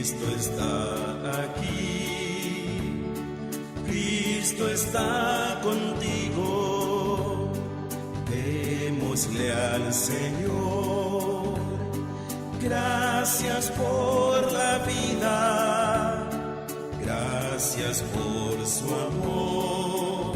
Cristo está aquí, Cristo está contigo, démosle al Señor gracias por la vida, gracias por su amor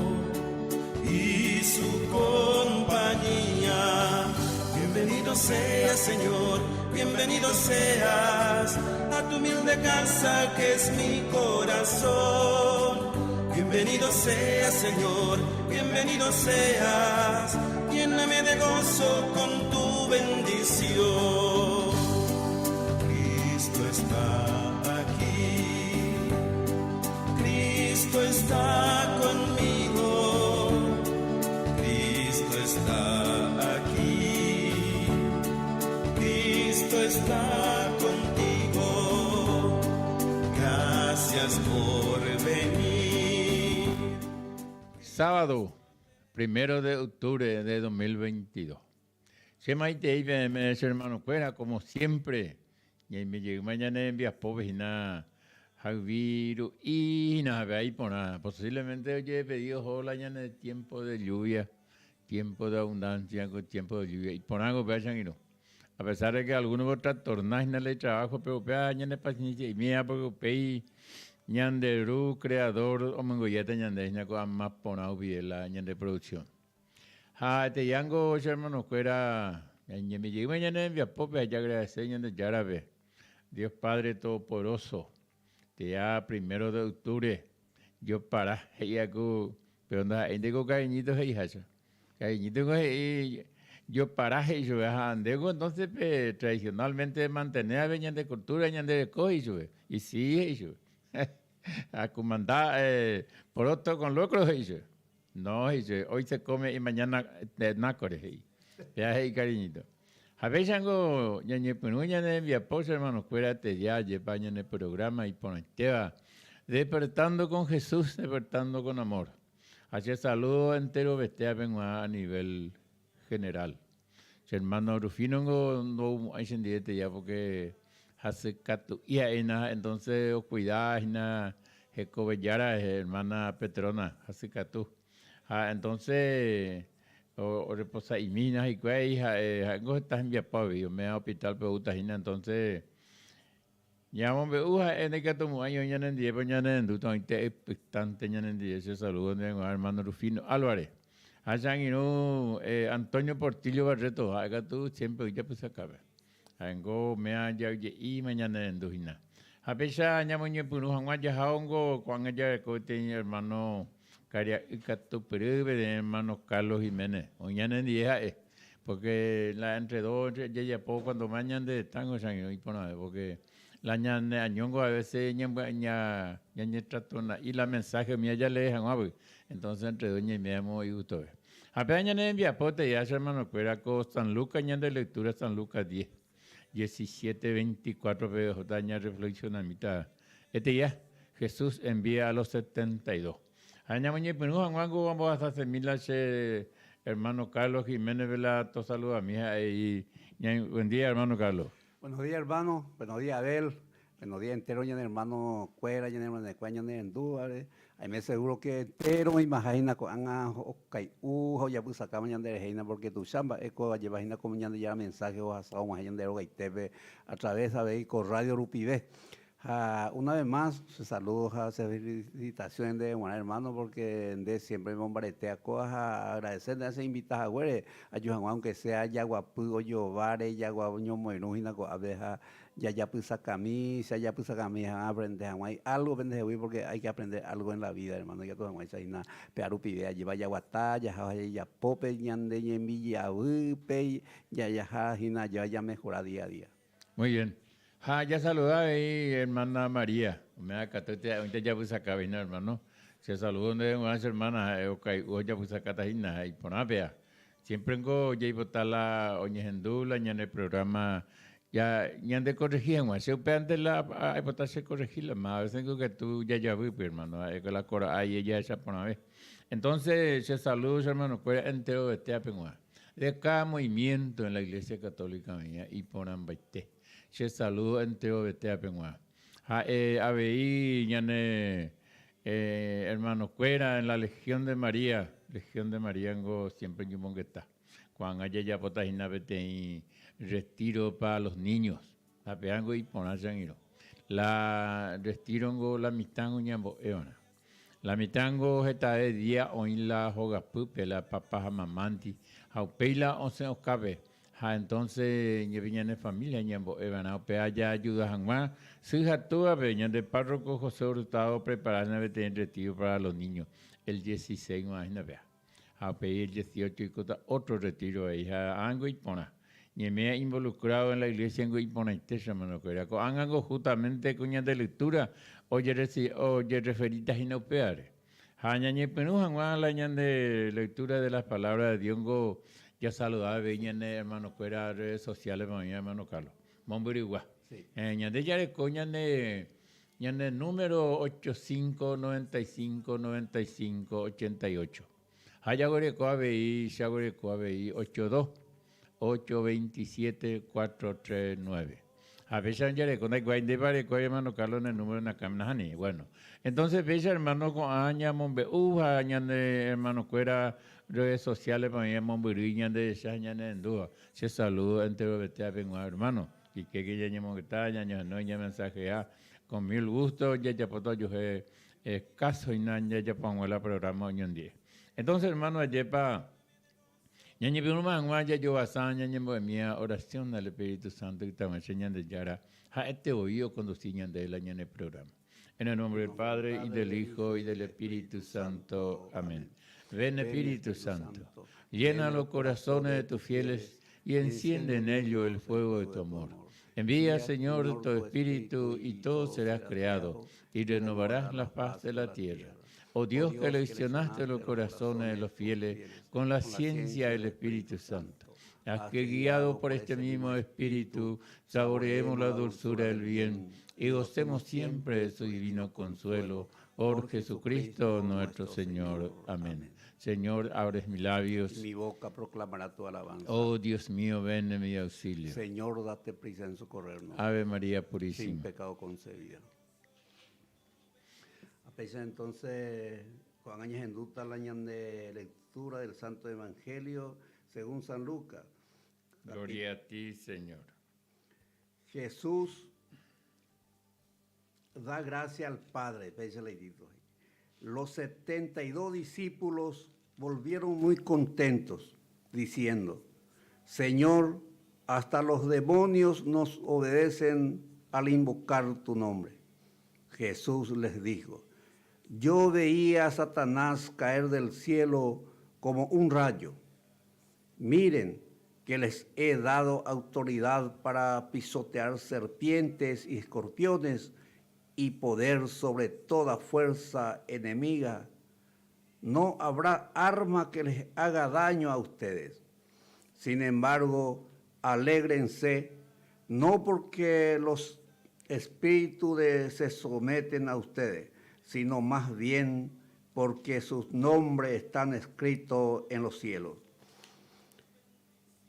y su compañía. Bienvenido seas, Señor, bienvenido seas a tu humilde casa que es mi corazón. Bienvenido seas, Señor, bienvenido seas, lléname de gozo con tu bendición. Cristo está aquí, Cristo está conmigo, Cristo está aquí, Cristo está contigo, gracias por venir. Sábado, primero de octubre de 2022. Che maitei peẽme che hermano-kuéra, como siempre, ñaime jeýma ñane rembiapópe hína hayvi ru'i hína jave iporã. Posiblemente ojepedi oho la ñane tiempo de lluvia, tiempo de abundancia, ko tiempo de lluvia. Iporãko upéva che angirũ. A pesar de que algunos por trastornar hína la itrabajo, pero upéva ñane paciencia'imíva porque upéi ñande Ru Creador omongoiéta ñande hína ko'ã más porã rupive la ñande producción. Ha ha'eteiángo che hermanokuéra, ñañemejeýma ñane rembiapópe ha jaagradese Ñandejárape, Dios Padre Todopoderoso, te'a primero de octubre, jopara, he'i aku, pero ndaha'éinte ko kariñito he'iháicha. Kariñito ko he'i jopara he'i chupe, ha ndéko entonces pe tradicionalmente mantene ave ñande cultura, ñande reko he'i chupe, y sí he'i chupe. Akumanda poroto con locro he'i chupe. No, he'i chupe, hoy se come y mañana nákore, he'i. Péa he'i cariñito. Ha péichango ñañepyrũ ñane rembiapo che hermano-kuéra teja ajépa ñane programa iporãitéva Despertando con Jesús, Despertando con Amor. Ha che saludo enterovetéape g̃uarã a nivel general. Che hermano Rufino ngo ndoumo'ãi chendive teja porque hasykatu'i ha'éna entonces ocuida hína hekove jára hermana Petrona hasykatu. Ha entonces oreposa'imi hína hikuái ha'e ha'éngo heta hembiapo avei ome'ẽ hospital-pe oúta hína entonces ñamombe'u ha'e ndaikatumo'ãi oĩ ñanendie pero ñanerendúta oĩte ipytánte ñanendie che saludo ndéve g̃uarã hermano Rufino Álvarez. Ha che angirũ Antonio Portillo Barreto ha'e katu siempre oĩ japysakápe. Ha'éngo méa ja'yje'íma ñanerendu hína. Ha péicha ñamoñepyrũ hag̃ua jaháongo ko'ág̃a jareko peteĩ ermáno karia'y katupyry, peteĩ ermáno Carlos Giménez. Oĩ ñanendie ha'e, pórke la entre dos jajapo cuando más ñande tángo che angirũ iporãve, pórke la ñane añóngo a veces ñañetratona'i la mensaje umíva jalee hag̃ua py. Entonces entre dos ñaimévamo igustove. Ha péva ñane rembiapo teia che hermano-kuéra ko San Lucas ñande lectura San Lucas 10, 17, 24 pe ohóta ñarreflexionamíta eteia Jesús envía a los 72. Ha ñamoñepyrũ hag̃ua ko ambohasasemí la che hermano Carlos Giménez pe la tosaludami ha'e Buen día hermano Carlos. Buenos días hermano, buenos días Abel, Buenos días entero ñane hermano kuéra, ñane hermana kuéra ñane rendúvare. Aime seguro que entero oĩmaha hína ko'ág̃a okai'u ha ojapysakáma ñande rehe hína porque tuicha mba'e kóva jeva hína ko Ñandejára mensaje ohasa og̃uahẽ ñande rogaitépe a través avei ko radio rupive. Ha una vez más che saludo ha che felicitaciones ndéve g̃uarã hermano porque nde siempre emombarete akóva ha aagradece nde che invita haguére aju hag̃ua aunque sea jaguapy ojováre jagua ñomoirũ hína ko'ápe ha Jajapysakami, che ajapysakami ha aaprende hag̃ua álgo pendehegui pórke hay ke aprende álgo en la vida, ermáno, ikatu hag̃uáicha hína pe arupive ajépa jaguata, jaha ha jajapo pe ñande ñembijeavýpe, jajaha hína ajépa jamehora día a día. Muy bien. Ha jasaluda avei hermana María, umi akatúite oĩta ijapysaka hína hermano. Che saludo ndéve g̃uarã che hermana, ha'e okai'u ojapysakáta hína ha iporã péa. Siémprengo jaipota la oñehendu la ñane programa ya ñandekorrehi hag̃ua. Che upévante la aipota chekorrehi la más. A veces niko katu jajavýpe, hermano, ha'éko la kora'ái jahecha porãve. Entonces, che saludo che hermanokuéra enterovetéape g̃uarã. De cada movimiento en la Iglesia Católica oĩva iporãmbaite. Che saludo enterovetéape g̃uarã. Ha'e avei ñane hermano-kuéra en la Legión de María, Legión de María ngo siempre oñomongeta. Ko'ág̃a jajapóta hína peteĩ retiro para los niños. Ha pévango iporã che angirũ. La retiro-ngo la mitãngo ñambo'eva'erã. La mitãngo hetave día oĩ la hogapýpe la papa ha mamánti ha upéi la osẽ okápe ha entonce ñepe ñane familia ñambo'e va'erã upéva jaajuda hag̃ua sy ha túvape ñande párroco José Hurtado oprepara hína peteĩ retiro para los niños el 16 g̃uarã hína péva. Ha upéi el 18 oikóta otro retiro avei ha ángo iporã. Ñaime involucrado en la iglesia niko iporãite che hermano-kuéra. Ko'ág̃a niko justamente ko ñande lectura ojereferíta hína upévare. Ha ñañepyrũ hag̃ua la ñande lectura de las palabras de Dios niko jasaluda avei ñane hermano-kuéra redes sociales-pe oĩva hermano Carlos. Mombyrygua. Ñande jareko ñane ñane número 8 5 95 95 88. Ha jaguereko avei, che aguereko avei ocho dos, ocho veintisiete, cuatro tres nueve. Ha péicha jareko, ndaikuaái ndépa areko hermano Carlos ne número ne akãme, nahániri. Bueno, entonces péicha hermano ko'ã ñamombe'u ha ñane hermano-kuéra redes sociales-pe oĩva mombyry ñanderecha ha ñanerendúva. Che saludo enterovetévape g̃uarã hermano. Ikéke ñañemongeta, ñañohenói, ñamensajea con mil gusto jajapóta ojuehe Escaso hína jajapo hag̃ua la programa oñondive. Entonces, hermano, ajépa ñañepyrũma hag̃ua jajovasa ñañembo'emía oración al Espíritu Santo ytag̃uáicha Ñandejára ha'ete voi okondusi ñandéve la ñane programa. En el nombre del Padre, y del Hijo, y del Espíritu Santo. Amén. Ven Espíritu Santo, llena los corazones de tus fieles y enciende en ellos el fuego de tu amor. Envía, Señor, tu Espíritu, y todo será creado, y renovarás la faz de la tierra. Oh Dios que leccionaste los corazones de los fieles con la ciencia del Espíritu Santo. Haz que guiado por este mismo Espíritu saboreemos la dulzura del bien y gocemos siempre de su divino consuelo. Por Jesucristo nuestro Señor. Amén. Señor, abres mis labios. Y mi boca proclamará tu alabanza. Oh Dios mío, ven en mi auxilio. Señor, date prisa en socorrernos. Ave María Purísima. Sin pecado concebida. A pesar entonces, Juan Añez la ñande lectura del Santo Evangelio según San Lucas. Gloria a ti, Señor. Jesús da gracia al Padre, Los 72 discípulos volvieron muy contentos, diciendo, Señor, hasta los demonios nos obedecen al invocar tu nombre. Jesús les dijo, yo veía a Satanás caer del cielo como un rayo. Miren que les he dado autoridad para pisotear serpientes y escorpiones y poder sobre toda fuerza enemiga. No habrá arma que les haga daño a ustedes. Sin embargo, alégrense, no porque los espíritus se someten a ustedes, sino más bien porque sus nombres están escritos en los cielos.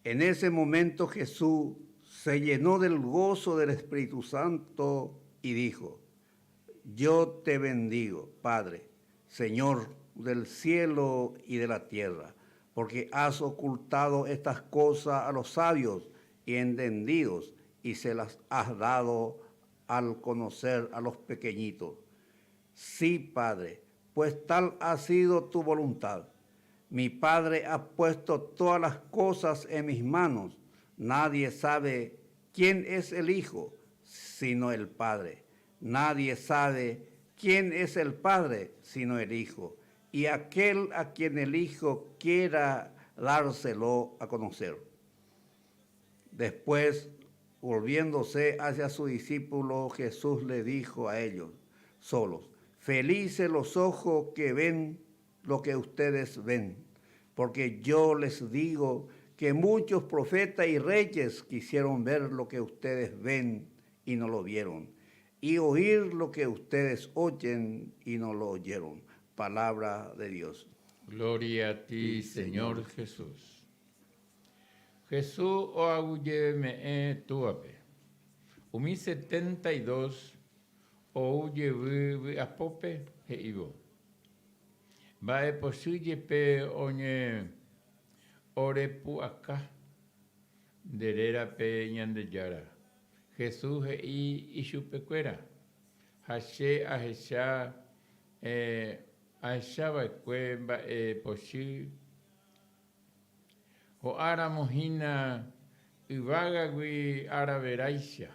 En ese momento Jesús se llenó del gozo del Espíritu Santo y dijo, Yo te bendigo, Padre, Señor del cielo y de la tierra, porque has ocultado estas cosas a los sabios y entendidos y se las has dado al conocer a los pequeñitos. Sí, Padre, pues tal ha sido tu voluntad. Mi Padre ha puesto todas las cosas en mis manos. Nadie sabe quién es el Hijo, sino el Padre. Nadie sabe quién es el Padre, sino el Hijo, y aquel a quien el Hijo quiera dárselo a conocer. Después, volviéndose hacia su discípulo, Jesús le dijo a ellos solos, Felices los ojos que ven lo que ustedes ven, porque yo les digo que muchos profetas y reyes quisieron ver lo que ustedes ven y no lo vieron, y oír lo que ustedes oyen y no lo oyeron. Palabra de Dios. Gloria a ti, Señor Jesús. Jesús oaguyjeveme'ẽ Túvape. Umi 72. Ou jevy vy'apópe he'ívo, Mba'epochy jepe oñe orepu'aka nde rérape Ñandejára. Jesús he'i ichupekuéra, Ha che ahecha ahecha va'ekue mba'epochy ho'a ramo hína yvágagui ára veráicha.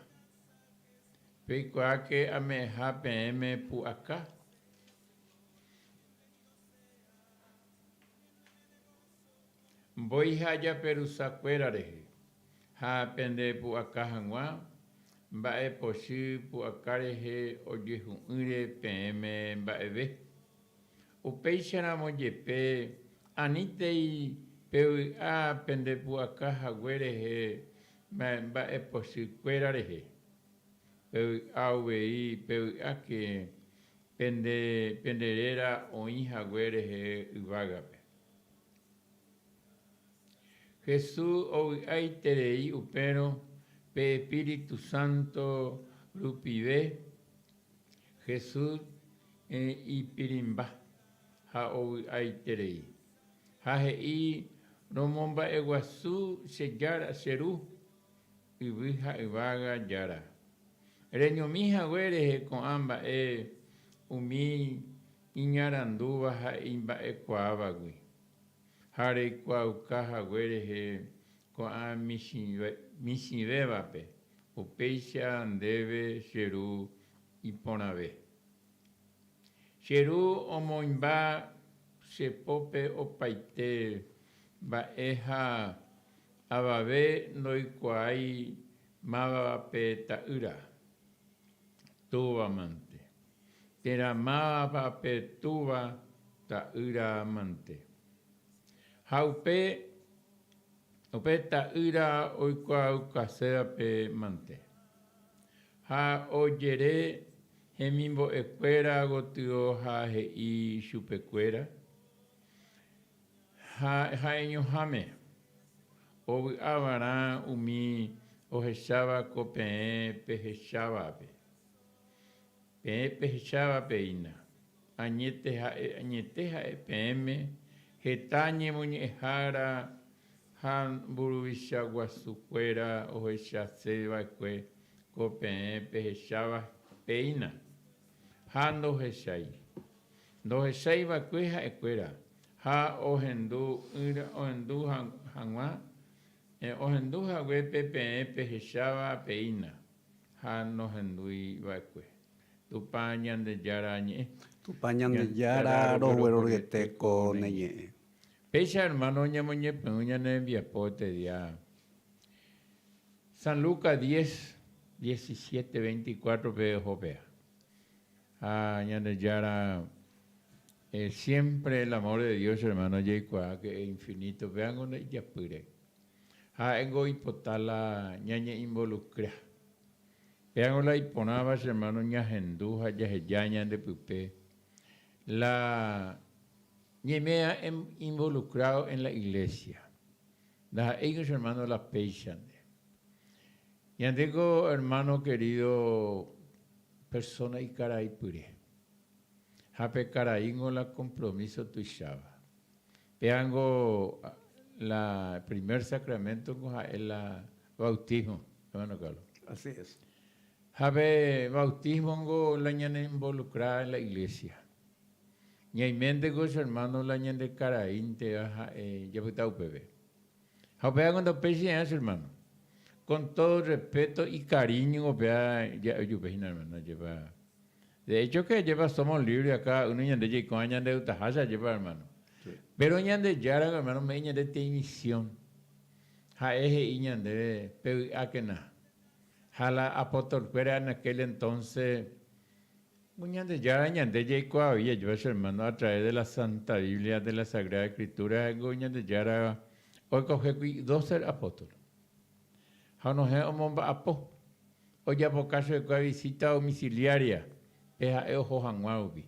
Peikuaáke ame'ẽha peẽme pu'aka. Mbói ha japerusa kuéra rehe, ha pende pu'aka hag̃ua mba'e pochy pu'aka rehe ojehu'ỹre peẽme mba'eve. Upéicharamo jepe anítei pevy'a pende pu'aka hague rehe mba'epochykuéra rehe. Pevy'a uvei pevy'áke pende pende réra oĩ hague rehe yvágape. Jesús ovy'aiterei upérõ pe Espíritu Santo rupive, Jesús ipirimba ha ovy'aiterei. Ha he'i, Romomba'eguasu che Jára, che Ru, yvy ha yvága Jára. Reñomi hague rehe ko'ã mba'e umi iñarandúva ha imba'ekuaávagui, ha reikuaauka hague rehe ko'ã michĩvévape, upéicha ndéve, che Ru, iporãve. Che Ru omoĩmba che pópe opaite mba'e ha avave ndoikuaái mávapa pe Ta'ýra, Túva mante, térã mávapa pe Túva, Ta'ýra mante. Ha upe upe Ta'ýra oikuaaukasévape mante. Ha ojere hemimbo'ekuéra gotyo ha he'i chupekuéra, Ha ha'eñoháme, ovy'a va'erã umi ohecháva ko peẽ pehechávape. Peẽ pehecháva peína, añete ha'e añete ha'e peẽme heta ñemoñe'ẽhára ha mburuvicha guasukuéra ohechase va'ekue ko peẽ pehecháva péina, ha ndohechái. Ndohechái va'ekue ha'ekuéra, ha ohendu ohendu hag̃ua ohendu hague pe peẽ pehecháva péina, ha nohendúi va'ekue. Tupã Ñandejára ñe'ẽ. Tupã Ñandejára rogueroryete ko ne ñe'ẽ. Péicha hermano ñamoñepyrũ ñane rembiapo este día. San Lucas 10, 17, 24 pe oho péa. Ha Ñandejára siempre el amor de Dios hermano jaikuaa que es infinito, péango ndaijapýre. Ha ha'éngo oipota la ñañeinvolucra. Péango la iporãva che hermano ñahendu ha jaheja ñande pype la ñaime involucrado en la iglesia. Ndaha'éiko che hermano la péichante. Ñandéko hermano querido persona ikarai pyre. Ha pe karaíngo la compromiso tuicháva. Péango la primer sacramento ko ha'e la bautismo, hermano Carlos. Así es. Ha pe bautismo ngo la ñane involucra en la iglesia. Ñaiménteko che hermano la ñande karaínteva ha'e japyta upépe. Ha upéva cuando upéicha che hermano, con todo respeto y cariño upéva ja'e ojupe hína hermano, ajépa. De hecho que ajépa somos libres acá uno ñande jaikuaa ñande gutaháicha ajépa hermano. Pero Ñandejára hermano ome'ẽ ñande peteĩ misión. Ha'e he'i ñandéve pevy'ákena. Ha la apóstol-kuéra en aquel entonces Ñandejára ñande jaikuaavi ajúva che hermano a través de la Santa Biblia, de la Sagrada Escritura, ha'éngo Ñandejára oikogékuri doce apóstol. Ha onohẽ omomba'apo, ojapoka chupekuéra visita domiciliaria pe ha'e oho hag̃ua rupi.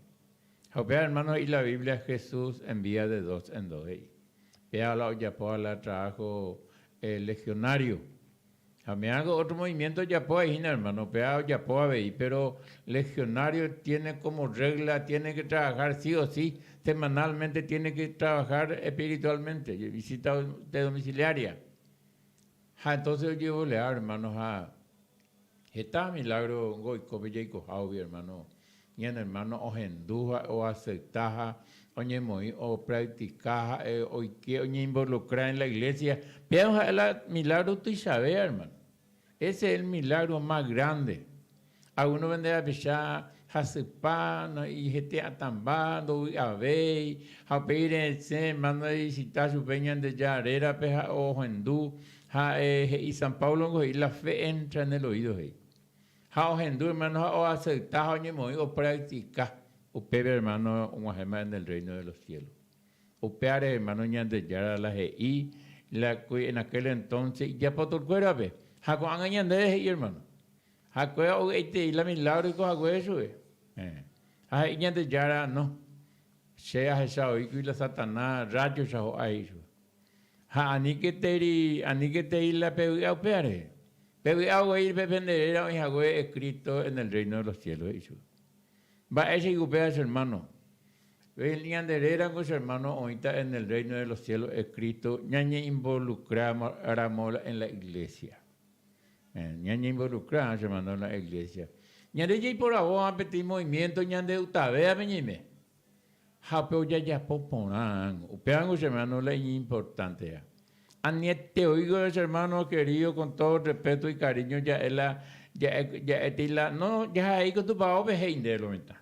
Ha upéva hermano he'i la Biblia Jesús envía de dos en dos he'i. Péva la ojapóva la trabajo legionario. Ha me'ãngo otro movimiento ojapo hína, hermano, upéva ojapo avei, pero legionario tiene como regla, tiene que trabajar sí o sí, semanalmente tiene que trabajar espiritualmente, visita de domiciliaria. Ha entonces ojevolea, hermano, ha heta milagro ngo oikópe jaikohágui, hermano, ñane hermano ohendu ha oacepta ha oñemoĩ opractica ha oike oñeinvolucra en la iglesia, péva ha'e la milagro tuichavéva, hermano. Ese es el milagro más grande. Alguno pende rapicha hasypa, hete atãmba, ndovy'avéi, ha upéi resẽ hermano evisita chupe Ñandejára rérape ha ohendu, ha he'i San Pablo ngo he'i la fe entra en el oído he'i. Ha ohendu hermano ha oacepta ha oñemoĩ opractica, upépe hermano og̃uahẽma en el reino de los cielos. Upévare hermano Ñandejára la he'i la en aquel entonces ijapostolkuérape, ha ko'ág̃a ñandéve he'i hermano. Ha kuéra ovy'aitei la milagro oiko haguére chupe. Ha he'i Ñandejára, no, che ahecha oíkuri la Satanás rájocha ho'a he'i chupe. Ha aníketeri, aníketei la pevy'a upéva rehe. Pevy'a guei pe pende réra oĩ hague escrito en el reino de los cielos, he'i chupe. Mba'éicha upéva che hermano? Ñande rérango che hermano oĩta en el reino de los cielos escrito ñañeinvolucra ramo en la iglesia. Ñañeinvolucra che hermano en la iglesia. Ñande jaiporavo peteĩ movimiento ñande utavévape ñaime. Ha pe ojajapo porã. Upévango che hermano la iñimportanteva. Aniete oigo che hermano querido con todo respeto y cariño ja'e la ja'e la no jaha'éi ko tupaópe he'i nde lo mitã.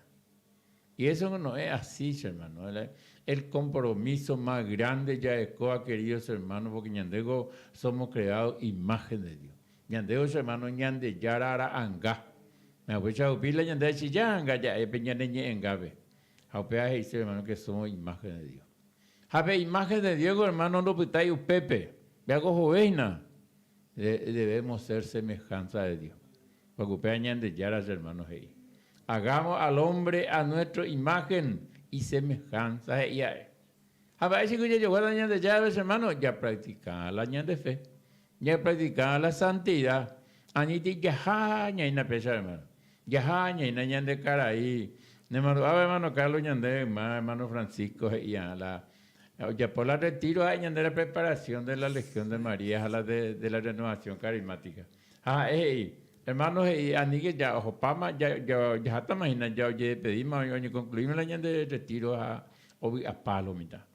Y eso no es así, che hermano. El compromiso más grande ja'ekóva, queridos hermanos, porque ñandéko somos creados imagen de Dios. Ñandéko, che hermano, Ñandejára ra'anga. Upéicha rupi la ñande chillanga ja'e pe ñane ñe'ẽngápe. Ha upéva he'ise, hermano, que somos imagen de Dios. Ha pe imagen de Dios, hermano, ndopytái upépe. Péako hovéina. Debemos ser semejanza de Dios. Porque upéva Ñandejára, che hermano, he'i. Hagamos al hombre a nuestra imagen y semejanza, he'i ha'e. Ha mba'éicha jajoguáta Ñandejárape, che hermano? Japractica la ñande fe. Japractica la santidad. Añete jaha ñaína péicha, hermano. Jaha ñaína ñande karai. Nemandu'áva, hermano Carlos, ñande yma, hermano Francisco, he'i la ojapo la retiro ha'e ñande la preparación de la Legión de María ha la de, de la renovación carismática. Ha ha'e he'i, hermano he'i, aníke ja ohopáma, ja, ja, jahátama hína, ja ojedespedíma, oñeconcluíma la ñande retiro ha ovy'apa lo mitã,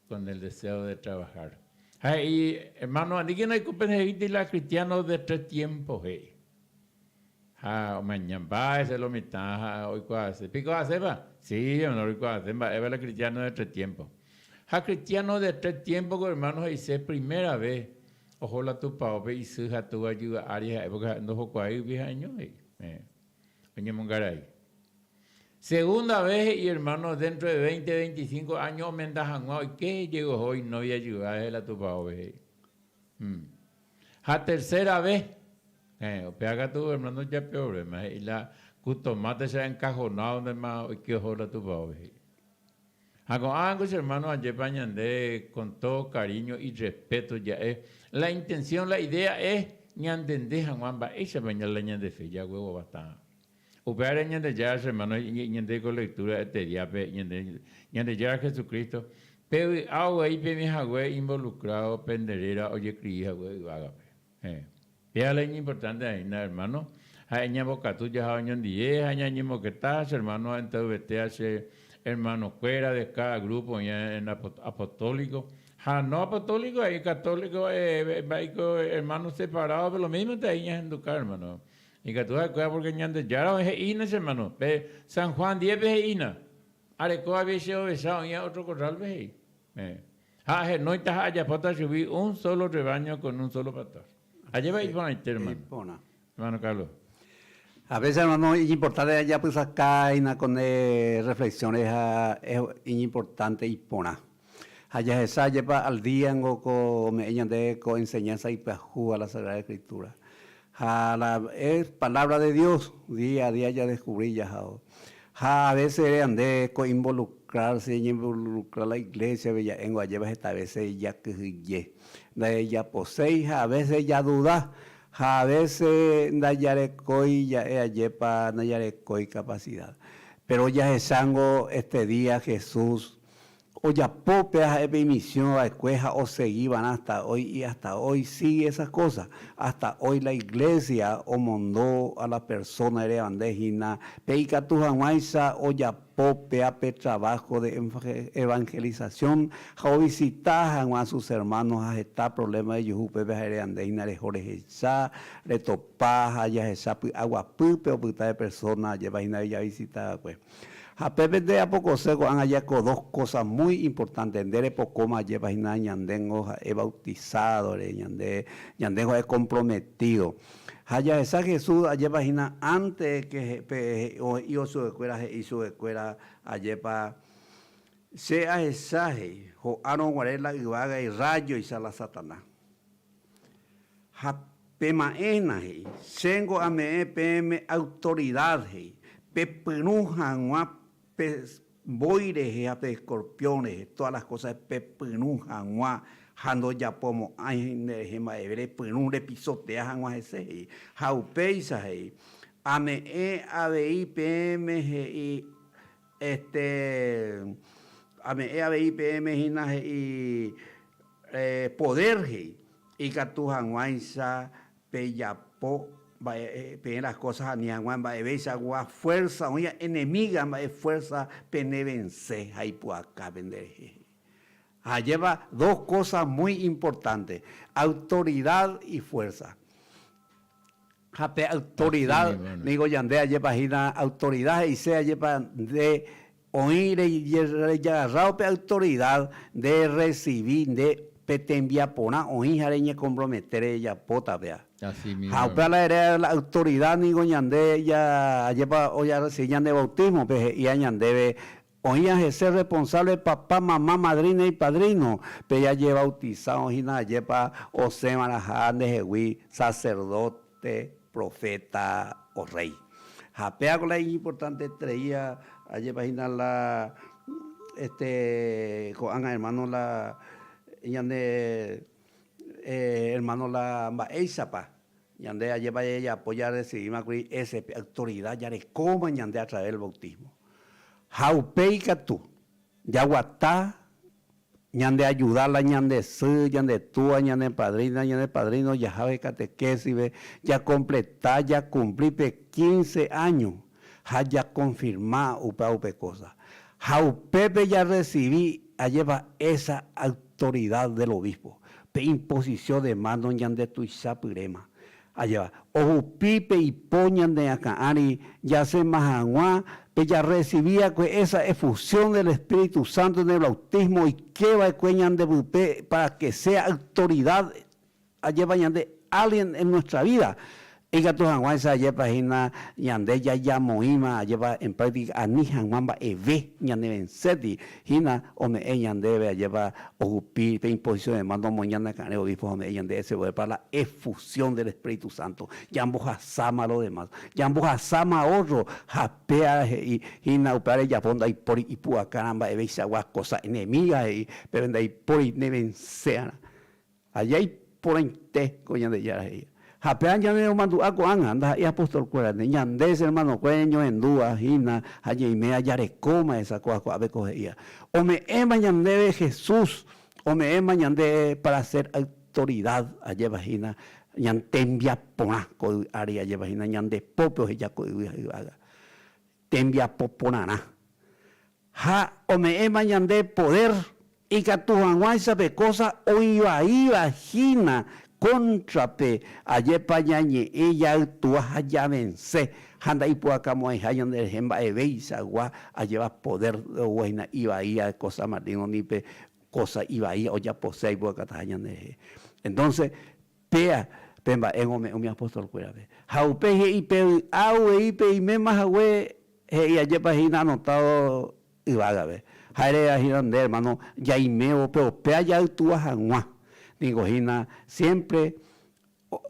con el deseo de trabajar. Ha he'i, hermano, aníke naikopendehegui la cristiano de tres tiempos, he'i. Ha omañamba ese lo mitã ha oikuaase. Piko asépa? Sí, hermano, oikuaase mba'épa la cristiano de tres tiempos. Ha cristiano de tres tiempos, hermano, he'ise primera vez oho la tupaópe isy ha túva jyva ári ha'e porque ha'e ndohokuaái rupi ha'eño he'i. Oñemongarai. Segunda vez he'i hermano, dentro de 20, 25 años omenda hag̃ua oike jey oho inovia jyva la tupaópe he'i. Ha tercera vez, upéva katu hermano ya problema he'i la ku tomate che encajonado ndema oike oho la tupaópe he'i. Ha ko'ág̃a che hermano ajépa ñande con todo cariño y respeto ja'e la intención, la idea es ñantende hag̃ua mba'éichapa la ñande fe jaguevovata. Upévare Ñandejára che hermano ñande ko lectura este díape ñande Ñandejára Jesucristo pe vy'a oguei peme hague involucrado pende réra ojescribi hague yvágape. Péva la iñimportante aína hermano ha'e ñambokatu jaha oñondive ha ñañemboqueta che hermano ha enterovete che hermano kuéra de cada grupo oĩ en apostólico ha no apostólico ahí católico mba'éiko hermano separado pero lo mismo te ahí ñahenduka hermano. Ikatu ha'ekuéra porque Ñandejára he'ína che hermano, pe San Juan 10-pe he'ína, areko avei che ovecha oĩva otro corral-pe he'i. Ha ahenóita ha ajapóta chugui un solo rebaño con un solo pastor. Ajépa iporãite, hermano. Iporã. Hermano Carlos. A veces, hermano, iñimportante ajapysaka con reflexiones ha es iñimportante iporã. Ha jahecha ajépa al día ngo ko ome'ẽ ñande ko enseñanza ipyahu a la Sagrada Escritura. Ha la es palabra de Dios, día a día jadescubri jahao. Ha a veces ande ko involucrarse, ñainvolucra la iglesia-pe ja'éngo ajépa heta veces jakyhyje. Ndajajaposéi ha a veces jaduda. Ha a vése ndajarekói ja'e ajépa ndajarekói capacidad. Péro jahechángo este día Jesús ojapo péa ha'e pe imisión va'ekue ha osegi va'erã hasta hoy y hasta hoy sigue esas cosas. Hasta hoy la iglesia omondo a la persona erevande hína pe ikatu hag̃uáicha ojapo péa pe trabajo de evangelización ha ovisita hag̃ua sus hermanos ha heta problema rejuhu upépe ha ereande hína reho rehecha, retopa ha jahecha py'aguapýpe opyta pe persona ajépa hína rejavisita va'ekue. Ha pépe nde apokose ko'ág̃a jako dos cosa muy importante, nde repokóma ajépa hína ñandéngo ha'e bautizado-re, ñande, ñandéngo ha'e comprometido. Ha jahecha Jesús ajépa hína ánte ke pe ohe'ívo chupekuéra he'i chupekuéra ajépa, Che ahecha, he'i, ho'árõ guare la yvága irrájoicha la Satanás. Ha pema'ẽna, he'i, chéngo ame'ẽ peẽme autoridad, he'i, pepyrũ hag̃ua pe mbói rehe ha pe escorpión rehe, todas las cosas pepyrũ hag̃ua ha ndojapomo'ãi nderehe mba'eve repyrũ repisotea hag̃ua hese, he'i. Ha upéicha, he'i, ame'ẽ avei peẽme, he'i, este, ame'ẽ avei peẽme hína, he'i, poder, he'i, ikatu hag̃uáicha Pejapo mba'e peẽ las cosas ani hag̃ua mba'evéichagua fuerza oĩva enemiga mba'e fuerza pene vence ha ipu'aka pende rehe. Ha ajépa dos cosas muy importante, autoridad y fuerza. Ha pe autoridad niko ñande ajépa hína autoridad he'ise ajépa nde oĩ rejagarrávo pe autoridad nde recibi nde pe tembiaporã oĩ ha reñecompromete rejapóta péa. Ha upéva la ere la autoridad niko ñande ja ajépa ojarrecibi ñande bautismo pe he'íva ñandéve oĩva hese responsable papá, mamá, madrina y padrino pe jajebautisa oĩhína ajépa osẽva'erãha ndehegui sacerdote, profeta o rey. Ha péa ko la iñimportantetereíva ajépa hína la este ko'ág̃a hermano la ñane hermano la mba'éichapa ñande ajépa jajapo jarrecibíma kuri ese pe autoridad jarekóma ñande a través del bautismo. Ha upéi katu Jaguata, ñande ayuda la ñande sy, ñande túa, ñane padrina, ñane padrino jaháve catequesis-pe, jacompleta, jacumpli pe quince año ha jaconfirma upéva upe cosa. Ha upépe jarrecibi ajépa esa autoridad del obispo, pe imposición de mano ñande tuicha pyréma. Ajépa, ohupi pe ipo ñande akã ári jasẽma hag̃ua pe jarresivi va'ekue esa efusión del Espíritu Santo en el bautismo oike va'ekue ñande pype para que sea autoridad ajépa ñande alguien en nuestra vida ikatu hag̃uáicha ajépa hína ñande jajamoĩma ajépa en práctica ani hag̃ua mba'eve ñanevenséti hína ome'ẽ ñandéve ajépa ohupi pe imposición de mano omoĩ ñane akãre obispo ha ome'ẽ ñande ese poder para la efusión del Espíritu Santo jambohasáma lo demás jambohasáma otro ha péa he'i hína upéva rejapo ndaipóri ipu'akárã mba'eveichagua cosa enemiga he'i péve ndaipóri nevenséarã Aja iporãite ko Ñandejára he'i. Ha péva ñane romandu'a ko'ág̃a, ndaha'éi apostolkuérante, ñande che hermanokuéra ñañohendúva hína ha ñaiméva jarekóma esa kóva ko'ápe ko he'íva. Ome'ẽma ñandéve Jesús, ome'ẽma ñande para ser autoridad ajépa hína ñane tembiaporã ko yvy ári ajépa hína ñande pópe oheja ko yvy ha yvága. Tembiapo porãrã. Ha ome'ẽma ñande poder ikatu hag̃uáicha pe kósa oĩvaíva hína kóntrape, ajépa ñañe'ẽ jaytua ha javense, ha ndaipu'akamo'ãiha ñanderehe mba'evéichagua ajéva poder oúva hína ivaíva kósa maligno ni pe kósa ivaíva ojapose aipu'akataha ñanderehe. Entónse, péa pe mba'e ome'ẽ umi apostolkuérape. Ha upéi he'i pe vy'a uvei peiméma hague He'i ajépa hína anotado yvágape. Ha eréva hína nde hermano jaimévo pe upéva jaytua hag̃ua. Niko hína siempre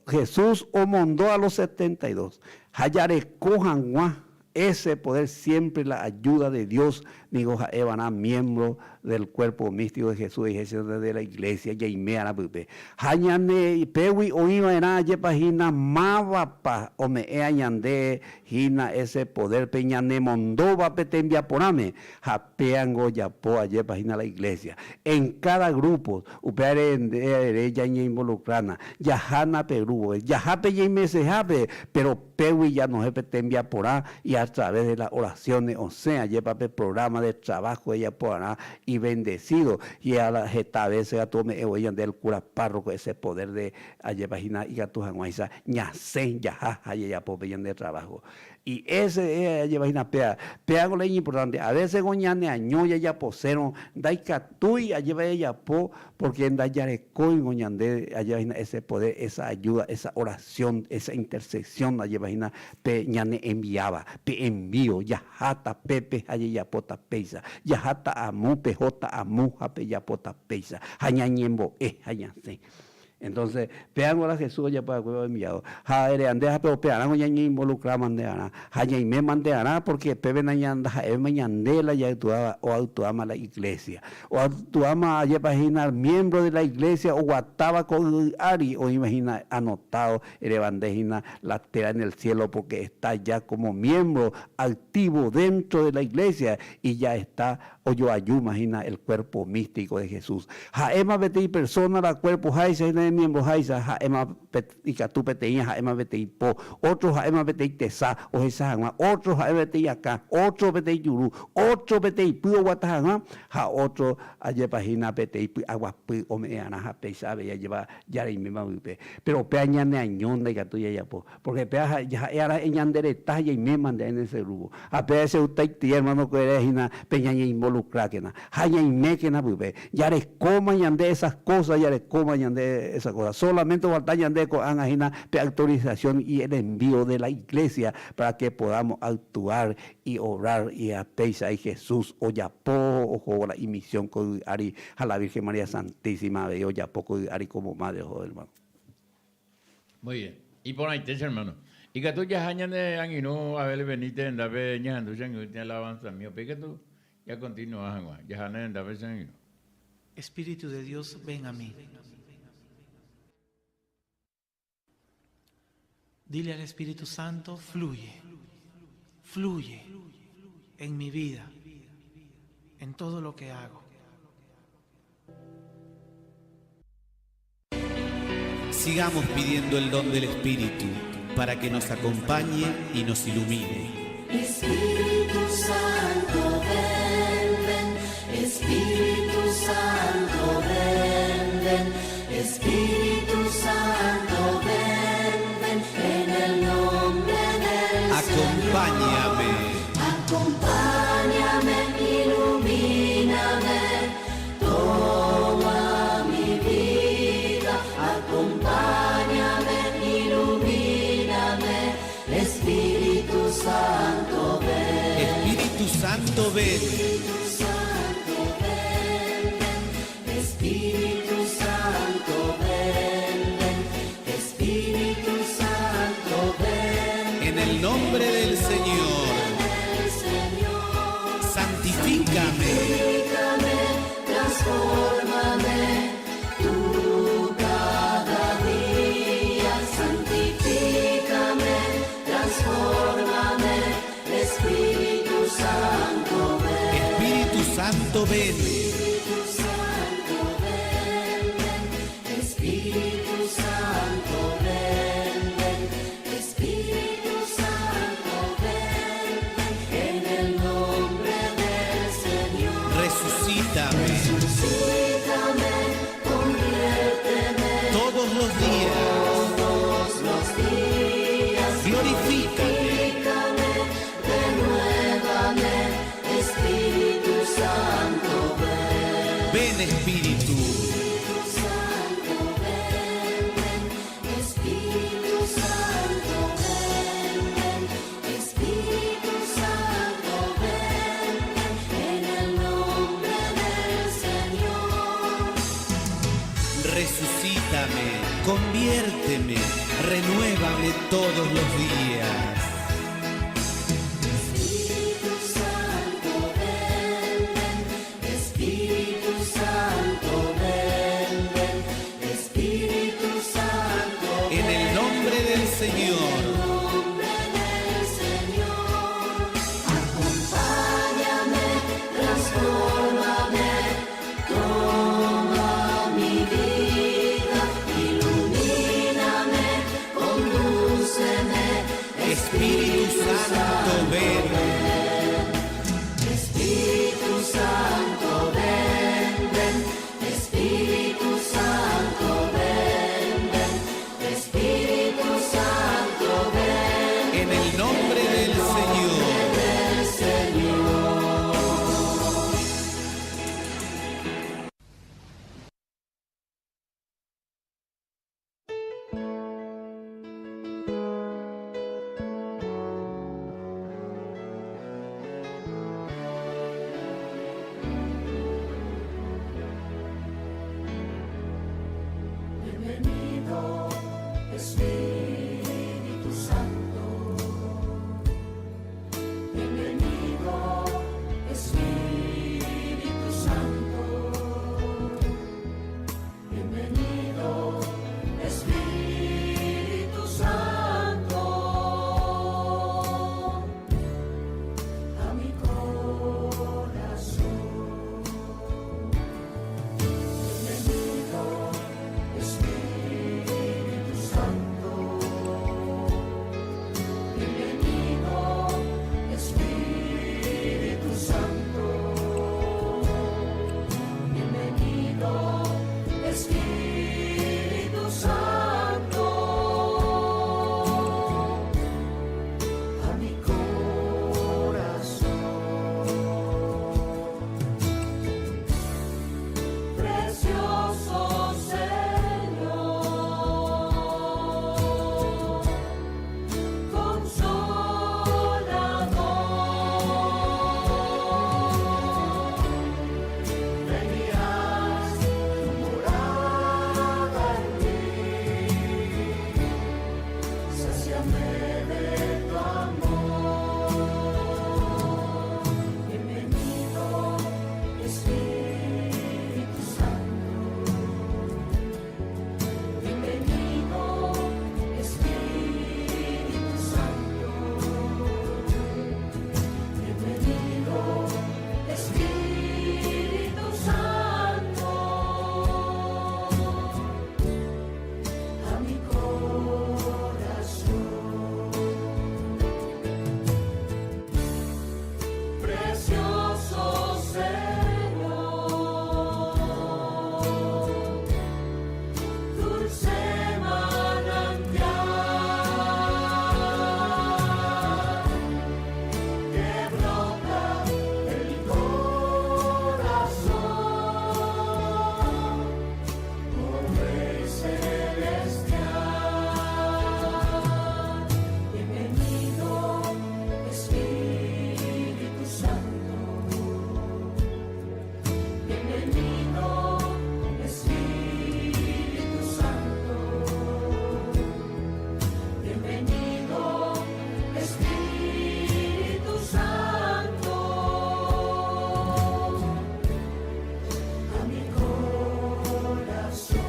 Jesús omondo a los 72. Ha jareko hag̃ua ese poder siempre la ayuda de Dios. niko ha'e va'erã miembro del cuerpo místico de Jesús he'iháicha de la iglesia jaime arã pype. Ha ñane pégui oĩ va'erã ajépa hína mávapa ome'ẽa ñande hína ese poder pe ñane mondóva pe tembiaporãme ha péango ojapo ajépa hína la iglesia. En cada grupo, upévare nde ere jañeinvolucrána, jahána pe grupo-pe, jaha pe ñaimesehápe, pero pégui janohẽ pe tembiaporã y a través de las oraciones osẽ ajépa pe programa de trabajo ejapo'arã y bendecido y a la heta veces katu ome'ẽ voi ñande el cura párroco ese poder de ajépa hína ikatu hag̃uáicha ñasẽ jaha ha jajapo pe ñande trabajo. Y ese ajépa hína péa, péango la iñimportante, a veces ko ñaneaño jajaposérõ ndaikatúi ajépa jajapo porque ndajarekóingo ñande ajépa hína ese poder, esa ayuda, esa oración, esa intercesión ajépa hína pe ñane enviáva, pe envío, jaháta pépe ha jajapóta péicha, jaháta amo, pehóta amo ha pejapóta péicha, ha ñañembo'e ha ñasẽ. Entonces, péango la Jesús ojapo va'ekue oenviado. Ha ere ande ha pe upearãngo ñañeinvolucra mante arã. Ha ñaime mante arã porque pépe ndaha'évéma ñande la ja'ytuáva, oaytuáma la iglesia. Oaytuáma ajépa hína miembro de la iglesia oguatáva ko yvy ári oĩva hína anotado ereva nde hína la téra en el cielo porque está ya como miembro activo dentro de la iglesia y ya está ojoajúma hína el cuerpo místico de Jesús. Ha'éma peteĩ persona la cuerpo háicha hína de miembro háicha, ha'éma ikatu peteĩ ha'éma peteĩ po, otro ha'éma peteĩ tesa ohecha hag̃ua, otro ha'éma peteĩ akã, otro peteĩ juru, otro peteĩ py oguata hag̃ua, ha otro ajépa hína peteĩ py'aguapy ome'ẽ'arã ha péicha avei ajépa jareiméma vype. Péro upéva ñaneaño ndaikatúi jajapo. Porque péva ha'e ara'e ñande reta ha jaiméma nde en ese grupo. Ha péva che gustaiterei hermano kuéra hína pe ñañeinvolucrákena ha ñaimékena pype. Jarekóma ñande esas cosas, jarekóma ñande esas cosas. Solamente ofalta ñande ko'ág̃a hína pe autorización y el envío de la iglesia para que podamos actuar y obrar y ha péicha ahí Jesús ojapo ohóvo la imisión ko yvy ári ha la Virgen María Santísima avei ojapo ko yvy ári como madre ohóvo hermano. Muy bien. Iporãite che hermano. Ikatu jaha ñane angirũ Abel Benítez rendápe ñahendu che angirũ térã alabanza-mi. Upéi katu jakontinua hag̃ua. Jaha ne rendápe che angirũ. Espíritu de Dios, ven a mí. Dile al Espíritu Santo, fluye, fluye en mi vida, en todo lo que hago. Sigamos pidiendo el don del Espíritu para que nos acompañe y nos ilumine. Espíritu Santo, ven, ven, Espíritu Santo, ven, ven, Espíritu Santo, ven, ven, en el nombre del Acompáñame. Señor. Acompáñame, ilumíname, toma mi vida, acompáñame, ilumíname, Espíritu Santo, ven. Espíritu Santo, ven. Espíritu Santo, ven, ven. Espíritu Santo, ven, ven. Espíritu Santo, ven. En el nombre del Señor. Del Señor. Santifícame. Santifícame, transfórmame, tú cada día. Santifícame, transfórmame, Espíritu Santo, ven. Espíritu Santo, ven. Espíritu Santo, ven, ven. Espíritu Santo, ven, ven. Espíritu Santo, ven, ven. En el nombre del Señor. Resucítame. Resucítame, conviérteme Todos los días. todos los días. Glorifícame. Glorifícame, renuévame, Espíritu Santo, ven. Ven, Espíritu. Espíritu Santo, ven, ven. Espíritu Santo, ven, ven. Espíritu Santo, ven, ven. En el nombre del Señor. Resucítame, conviérteme, renuévame todos los días. Espíritu Santo, ven, Santo, ven. Espíritu Santo, ven, ven. Espíritu Santo, ven, ven. Espíritu Santo, ven. En el nombre del Señor. Bienvenido, Espíritu Santo. Bienvenido, Espíritu Santo. Bienvenido, Espíritu Santo. A mi corazón. Bienvenido, Espíritu Santo. Bienvenido, Espíritu Santo. Bienvenido, Espíritu Santo. A mi corazón. Precioso Señor, consolador, ven y haz tu morada en mí, sáciame de tu amor. Bienvenido, Espíritu Santo. Bienvenido, Espíritu Santo. Bienvenido, Espíritu Santo. A mi corazón. Precioso Señor, dulce manantial que brota de mi corazón, oh Rey celestial. Bienvenido, Espíritu Santo. Bienvenido, Espíritu Santo. Bienvenido, Espíritu Santo. A mi corazón.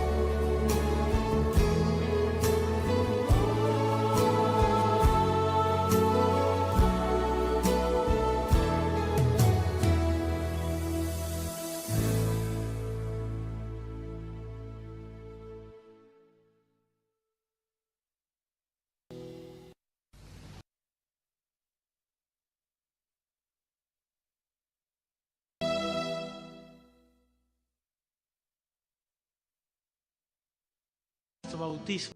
Bautismo.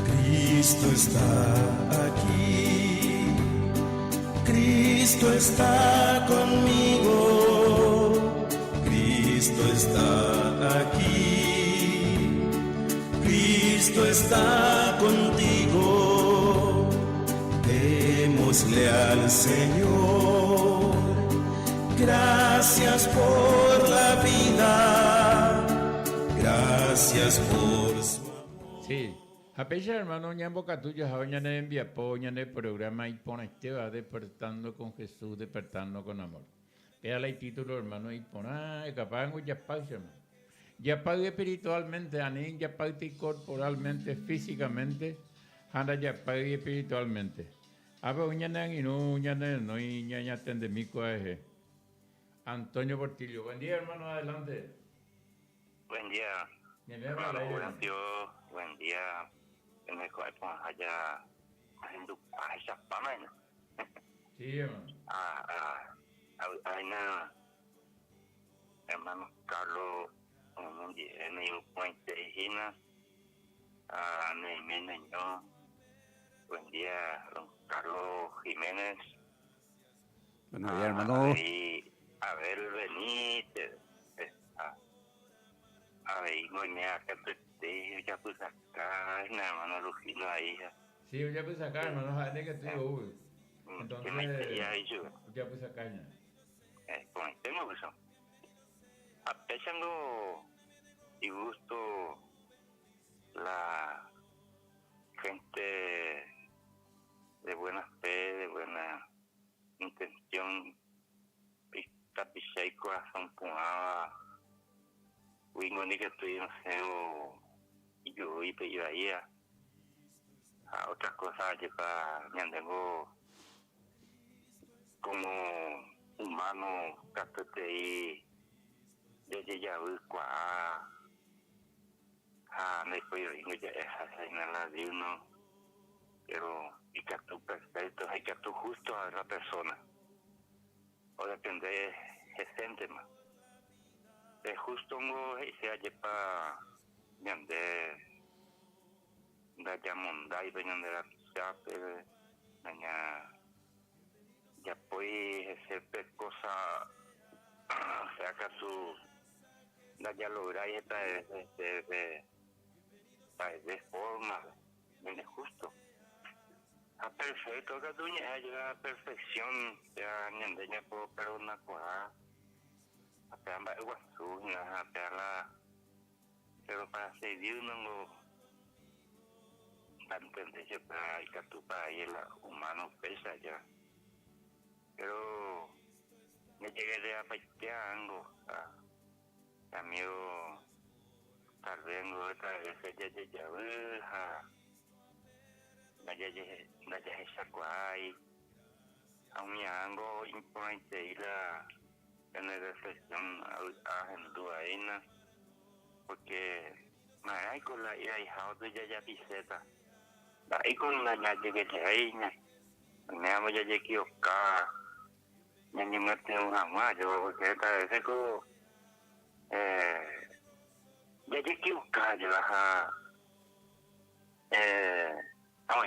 Cristo está aquí, Cristo está conmigo, Cristo está aquí, Cristo está contigo. Démosle al Señor gracias por la vida, gracias por su amor. Sí. Ha péicha hermano ñambokatu jahávo ñane rembiapo, ñane programa iporãitéva Despertando con Jesús, Despertando con Amor. Péa la itítulo hermano iporã, ekapángo japáy che hermano. Japáy espiritualmente, ani japáyti corporalmente, físicamente, ha ndajapáy espiritualmente. Ápe oĩ ñane angirũ, ñane renói, ñañatendemi kuaehe. Antonio Portillo. Buen día, hermano, adelante. Buen día, hermano Horacio. Buen día. Allá Sí, hermano. Hermano Carlos, Buen día, don Carlos Jiménez. Buenos días, hermano. Y Abel Benítez. A ver, ya puse acá, hermano Lujino ahí. Sí, ya puse acá, hermano, que estoy, Entonces, ya puse acá, ya. Con el tema, pues, apechando y gusto la gente de buena fe, de buena intención, tapicha y corazón pujaba, wingo ni que estoy no sé, o yo y yo ahí a otras cosas que pa ñandengo como humano katuete y de ya kwa ha me fui ya esa la de uno pero y que tú perfecto hay que tú justo a la persona o depende de gente más de justo ngo se pa ñande ndajamondái pe ñande rapichápe naña japói hese cosa sea katu ndajalográi heta de de forma de justo a perfecto katu ñe'ẽ llega a perfección ya ñande ñapo perdonakuaa apea mba'eguasu hína apea la pero para seguir nongo entender para ikatu para ahí el humano pesa ya pero me llegué de apaiteango a amigo tal vez otra vez ya ya ya ya ya ya umi importante la en la reflexión a henduaina porque maray con la ira hijado de ya ya piseta ahí con la ya llegué ahí me amo ya llegué acá ya ni me tengo jamás yo porque esta vez como ya llegué acá yo baja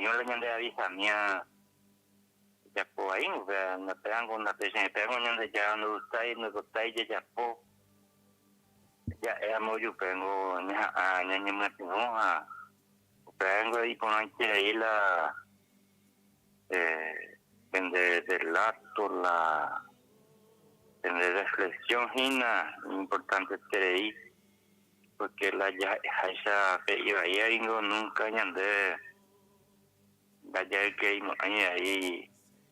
yo le ñande avisa mía ya po ahí o sea no pegan con la presión pegan ñande ya no gusta y no gusta y ya po ya éramos yo pengo ña ña ña me tengo a pengo y con ahí la de relato la de reflexión hina importante tereí porque la ya esa fe iba ahí nunca ñande ya que ahí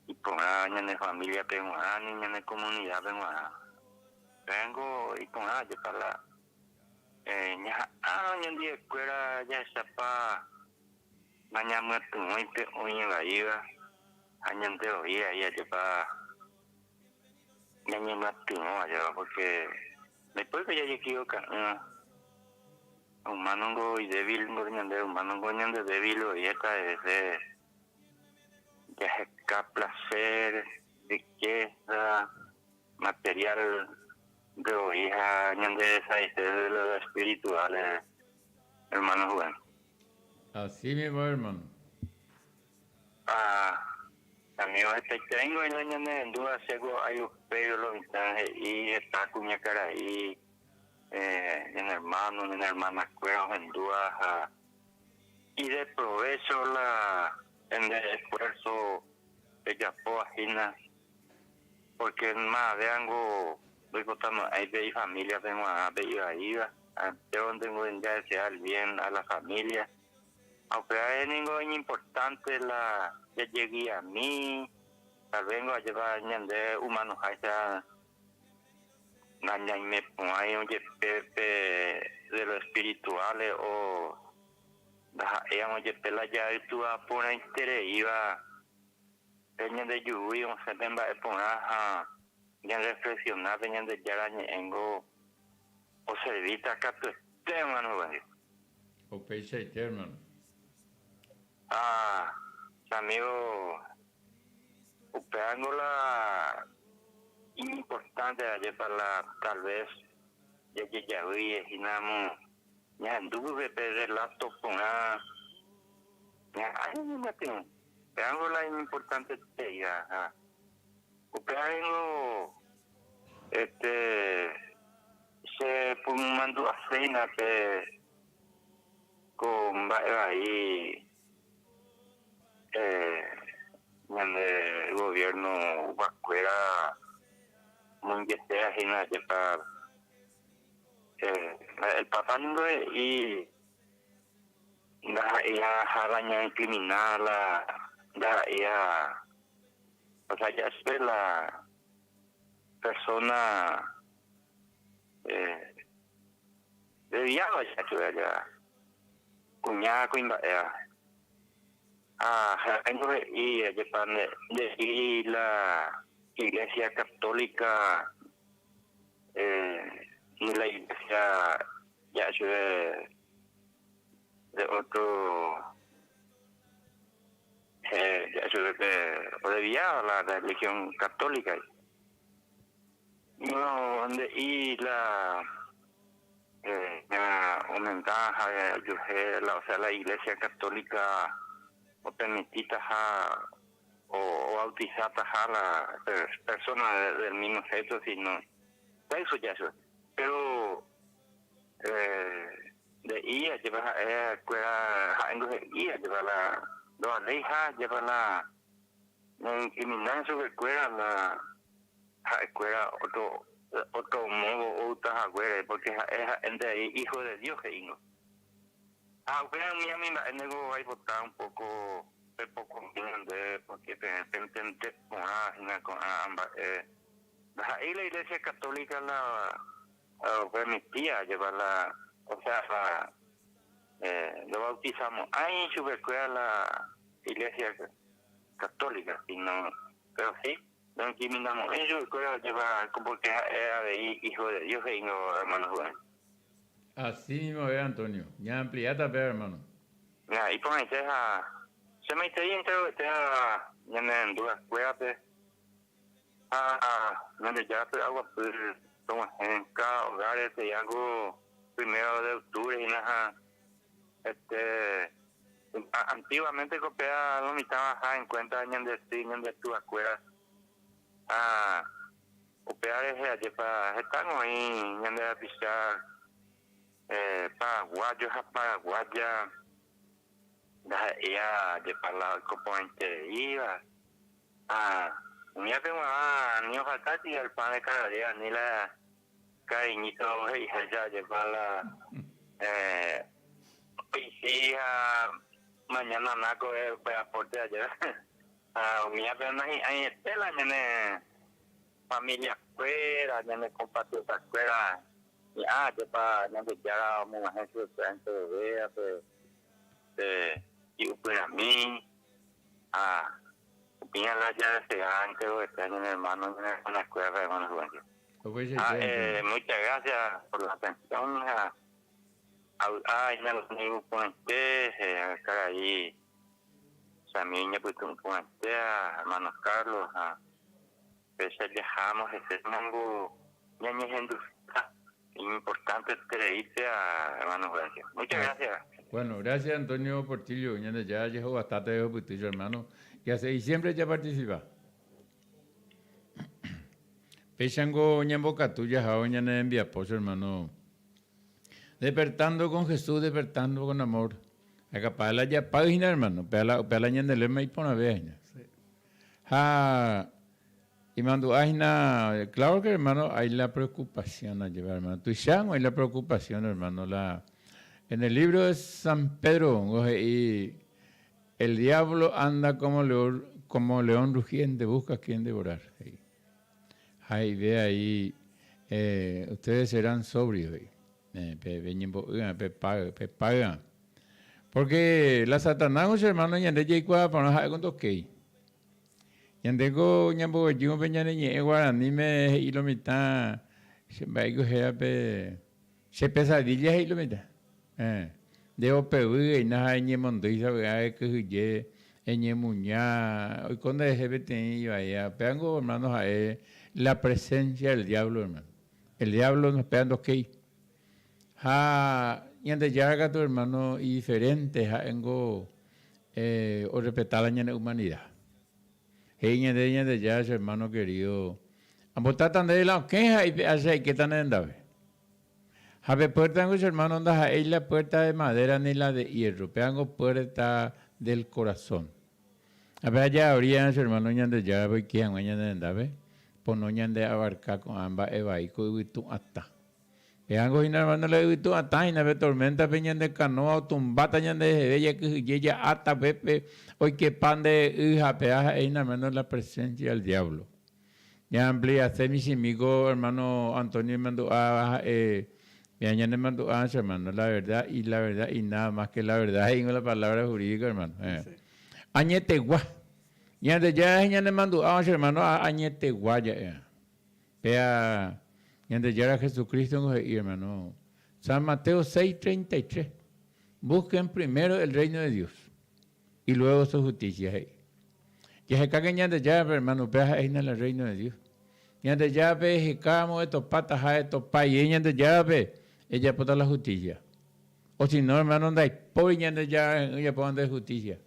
y ponga ñane familia pengo ni ñane comunidad pengo vengo y ponga yo para la ña ñande escuela ya esa pa mañana te hoy la iba añande oía ya yo pa ñaña no porque después que ya equivoca humano y débil ñande humano ñande débil y esta es de ya placer riqueza material de hija ñande esa de lo espiritual hermano Juan. Así mismo, hermano. Amigo, este tengo en la ñande en duda sego hay un pero lo mensaje y está cuña cara y en hermano en hermana cueva en duda y de provecho la en el esfuerzo de Japó ajena porque más de algo voy contando hay de familia tengo a de ahí yo tengo ya desear bien a la familia aunque hay ningún importante la ya llegué a mí tal vengo a llevar ñande humano haya me pongo un pepe de lo espirituales o íbamos a pela ya tú a poner interés iba peña de lluvia un se pemba de poner. Ñarreflexiona pe Ñandejára ñe'ẽngo oservíta katuete, hermano Juan. Upeichaite, hermano. Ha, che amigo, upévango la iñimportante ajépa la tal vez jajejavy hínamo ñahendu pype pe relato porã ñaha'ã ñañembyatyrõ. Upévango la iñimportanteteíva ha Upéva ningo este che pomomandu'aséina pe ko mba'e vai ñande gobierno guakuéra omoingeséva hína ajépa el Papa ningo he'i ndaha'éiha jaraña incriminal ndaha'éiha O sea, ya es la persona eh, dediaba ya chupe ya kuña kuimba'éva. Ha ha'éngo he'i ajépa nde'íri la Iglesia Católica eh, ni la Iglesia ja'e chupe de otro Ja'e pe odeviáva la religión católica. No, nde'i la omenda ha ojuehe la, o sea, la iglesia católica opermititaha o obautizataha la persona del mismo sexo, sino sexo ja'e chupe. Pero Nde'i ajépa ha'e kuéra ha'éngo he'i ajépa la ndovaléiha ajépa la ñaincriminá chupe kuéra la ha'e kuéra otro otro modo outa haguére porque ha'e ha'énte avei hijo de Dios he'íngo. Ha upéva umi umi mba'e ndéko aipota un poco pepokomi ñande porque peẽ pentende porã hína ko'ã mba'e ndaha'éi la iglesia católica la Opermitía jepa la, o sea, la ndobautizamo'ãi chupekuéra la Iglesia Católica, sino, pero sí, noincriminamo'ãi chupekuéra jepa porque ha'e avei hijo de Dios he'íngo hermano Juan. Así mismo es, Antonio. Ñaampliáta péva, hermano. Ña, iporãite ha che maitei enterovete ha ñane renduakuérape. Ha Ñandejára py'aguapy tog̃uahẽ káda hogar-re sería-ko primero de octubre hína ha este antiguamente ko péva lo mitãva ha en cuenta ñande sy ñande tuvakuéra ha upéva rehe ajépa heta oĩ ñande rapicha paraguayo ha paraguaya ndaha'éi ajépa la oiko porãitereíva. Ha umívape g̃uarã ni ofaltáti el pan de cada día, ni la cariñito he'iháicha ajépa la oisi ha mañana naco upe aporte aje. Ha umívape nahi'ãiete la ñane familia-kuéra, ñane compatriota-kuéra hi'ã ajépa Ñandejára omog̃uahẽ chupekuéra enterovévape pe hi'upyrãmi. Ha upéicha la jadesea enterovete ñane hermano, ñane hermana-kuérape, hermano Juvencio. Ha muchas gracias por la atención ha avy'a hína la amigo porãite, karai Samir ñepytũ porãite ha hermano Carlos ha péicha jahámo hese ningo ñañehenduséta iñimportanteterei péva hermano Juvencio. Muchas gracias. Bueno, gracias Antonio Portillo, Ñandejára jehovastáta jehupyty hermano, que hace y siempre ya participa. Péichango ñambokatu jahávo ñane rembiapo, che hermano. Despertando con Jesús, despertando con amor. Akapáva la japáy hína, hermano. Upéva la, upéva la ñande lema iporãvéva hína. Ha imandu'a hína, claro que hermano, hay la preocupación ajépa, hermano. Tuichág̃o hay la preocupación, hermano. La, en el libro de San Pedro he'i, El diablo anda como león, como león rugiente, busca a quien devorar. He'i. Ha he'ive ahí, eh, ustedes serán sobrios, he'i. Eh, pe, pe ñembo'ýva, pe paga, pe paga. Porque la Satanás, che hermano, ñande jaikuaa porã ha'e ko ndokéi. Ñandéko ñamboguejývo pe ñane ñe'ẽ guaraníme he'i lo mitã che mba'éiko héra pe che pesadilla he'i lo mitã. Héẽ. Nde opevy eina ha eñemondýi sapy'a ekyhyje eñemuña oiko nderehe peteĩ ivaíva. Pévango hermano ha'e la presencia del diablo hermano. El diablo péva ndokéi. Ha Ñandejára katu hermano idiferente ha'éngo orrespeta la ñane humanida. He'i ñandéve Ñandejára che hermano querido, ambotáta ndéve la okẽ ha aipe'a che aikéta ne rendápe. Ha pe puerta niko che hermano ndaha'éi la puerta de madera ni la de hierro, pévango puerta del corazón. Ha pe jaavríarã che hermano Ñandejárape oike hag̃ua ñane rendápe, pono ñande abarca ko'ã mba'e vai ko yvytu atã. Pévango hína hermano la yvytu atã hína pe tormenta-pe ñande kanóa otumbáta ñandeheve jakyhyje ja'áta upépe oikepa nde y ha péva ha'e hína hermano la presencia del diablo. Ñaampliase michĩmi ko hermano Antonio imandu'áva ha'e péva ñanemandu'a che hermano la verdad y la verdad y nada más que la verdad he'íngo la palabra jurídica hermano. Añetegua. Ñandejára ñanemandu'áva che hermano añetegua ja'e. Péa Ñandejára Jesucristo ningo he'i, hermano, San Mateo 6:33, Busquen primero el reino de Dios y luego su justicia, he'i. Jahekáke Ñandejárape, hermano, upéva ha'e hína la reino de Dios. Ñandejárape ehekáramo etopátaha etopa rire Ñandejárape, ejapóta la justicia. O si no, hermano, ndaipóri Ñandejára ojapóva nde justicia.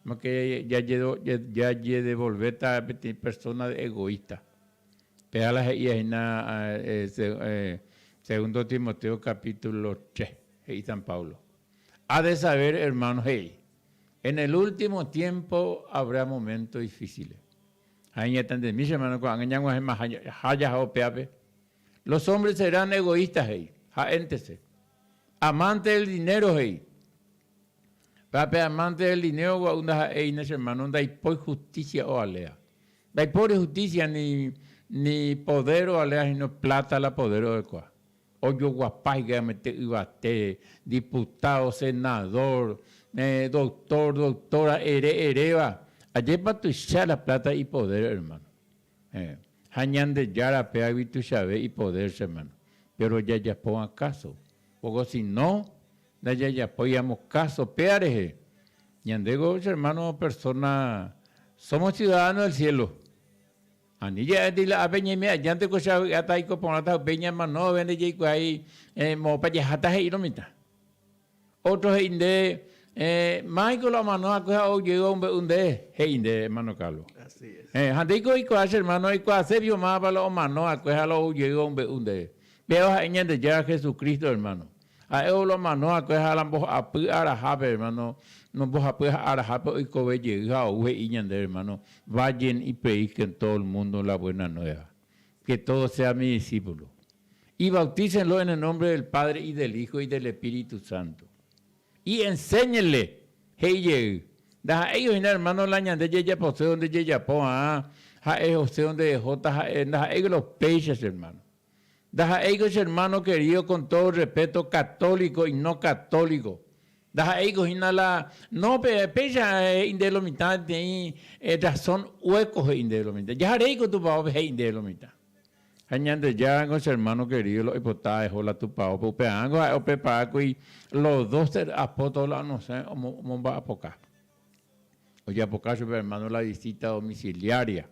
Porque jajedevolvéta peteĩ persona de egoísta. Péva la he'íva hína segundo Timoteo capítulo 3, he'i San Pablo. Ha de saber, hermano, he'i, en el último tiempo habrá momentos difíciles. Ha iñatendemi, che hermano, ko'ág̃a ñag̃uahẽmaha jaha upévape. Los hombres serán egoístas, he'i, ha'éntese. Amante del dinero, he'i. Péva pe amante del dinero gua'u ndaha'éi, che hermano, ndaipói justicia oalea. Ndaipóri justicia ni ni poder ovalea sino plata la poder orekóva. Ojoguapa hikuái yvate, diputado, senador, doctor, doctora, ere eréva. Ajépa tuicha la plata ipoder hermano. Ha Ñandejára péagui tuichave ipoder che hermano. Pero jajapóva caso. Poko si no ndajajapóiamo caso péa rehe, ñandéko che hermano persona somos ciudadano del cielo. Ani ja'éti la ápe ñaime ajánte ko che avy'áta aiko porãta upéi ñamanóve nde jaikuaái moõpa jaháta he'i lo mitã. Otro he'i nde máiko la omano va'ekue ha ou jeýva ombe'u nde, he'i nde hermano Carlos. Así es. Ha ndéiko oikuaa che hermano oikuaase pio mávapa la omano va'ekue ha la ou jeýva ombe'u nde. Péva ha'e Ñandejára Jesucristo hermano. Ha'e olomano va'ekue ha la mbohapy arahápe, hermano, mbohapy arahápe oikove jey ha ou he'i ñande, hermano, Vayan y prediquen todo el mundo la buena nueva, que todo sea mi discípulo. Y bautícenlo en el nombre del Padre y del Hijo y del Espíritu Santo. Y enséñenle, he'i jey. Ndaha'éi oĩna, hermano, la ñande jejapose donde jejapo va'erã, ha'e ose donde ehóta ha'e, ndaha'éi los péicha, che hermano. Ndaha'éiko che hermano querido con todo respeto católico y no católico. Ndaha'éiko hína la no pe péicha he'i ndéve lo mitã peteĩ razón hueco he'i ndéve lo mitã. Jaharéiko tupaópe he'i ndéve lo mitã. Ha Ñandejárango che hermano querido lo oipota eho la tupaópe upearãngo ha'e opreparákuri los doce apóstoles onosẽ omomba'apoka. Ojapoka chupe hermano la visita domiciliaria.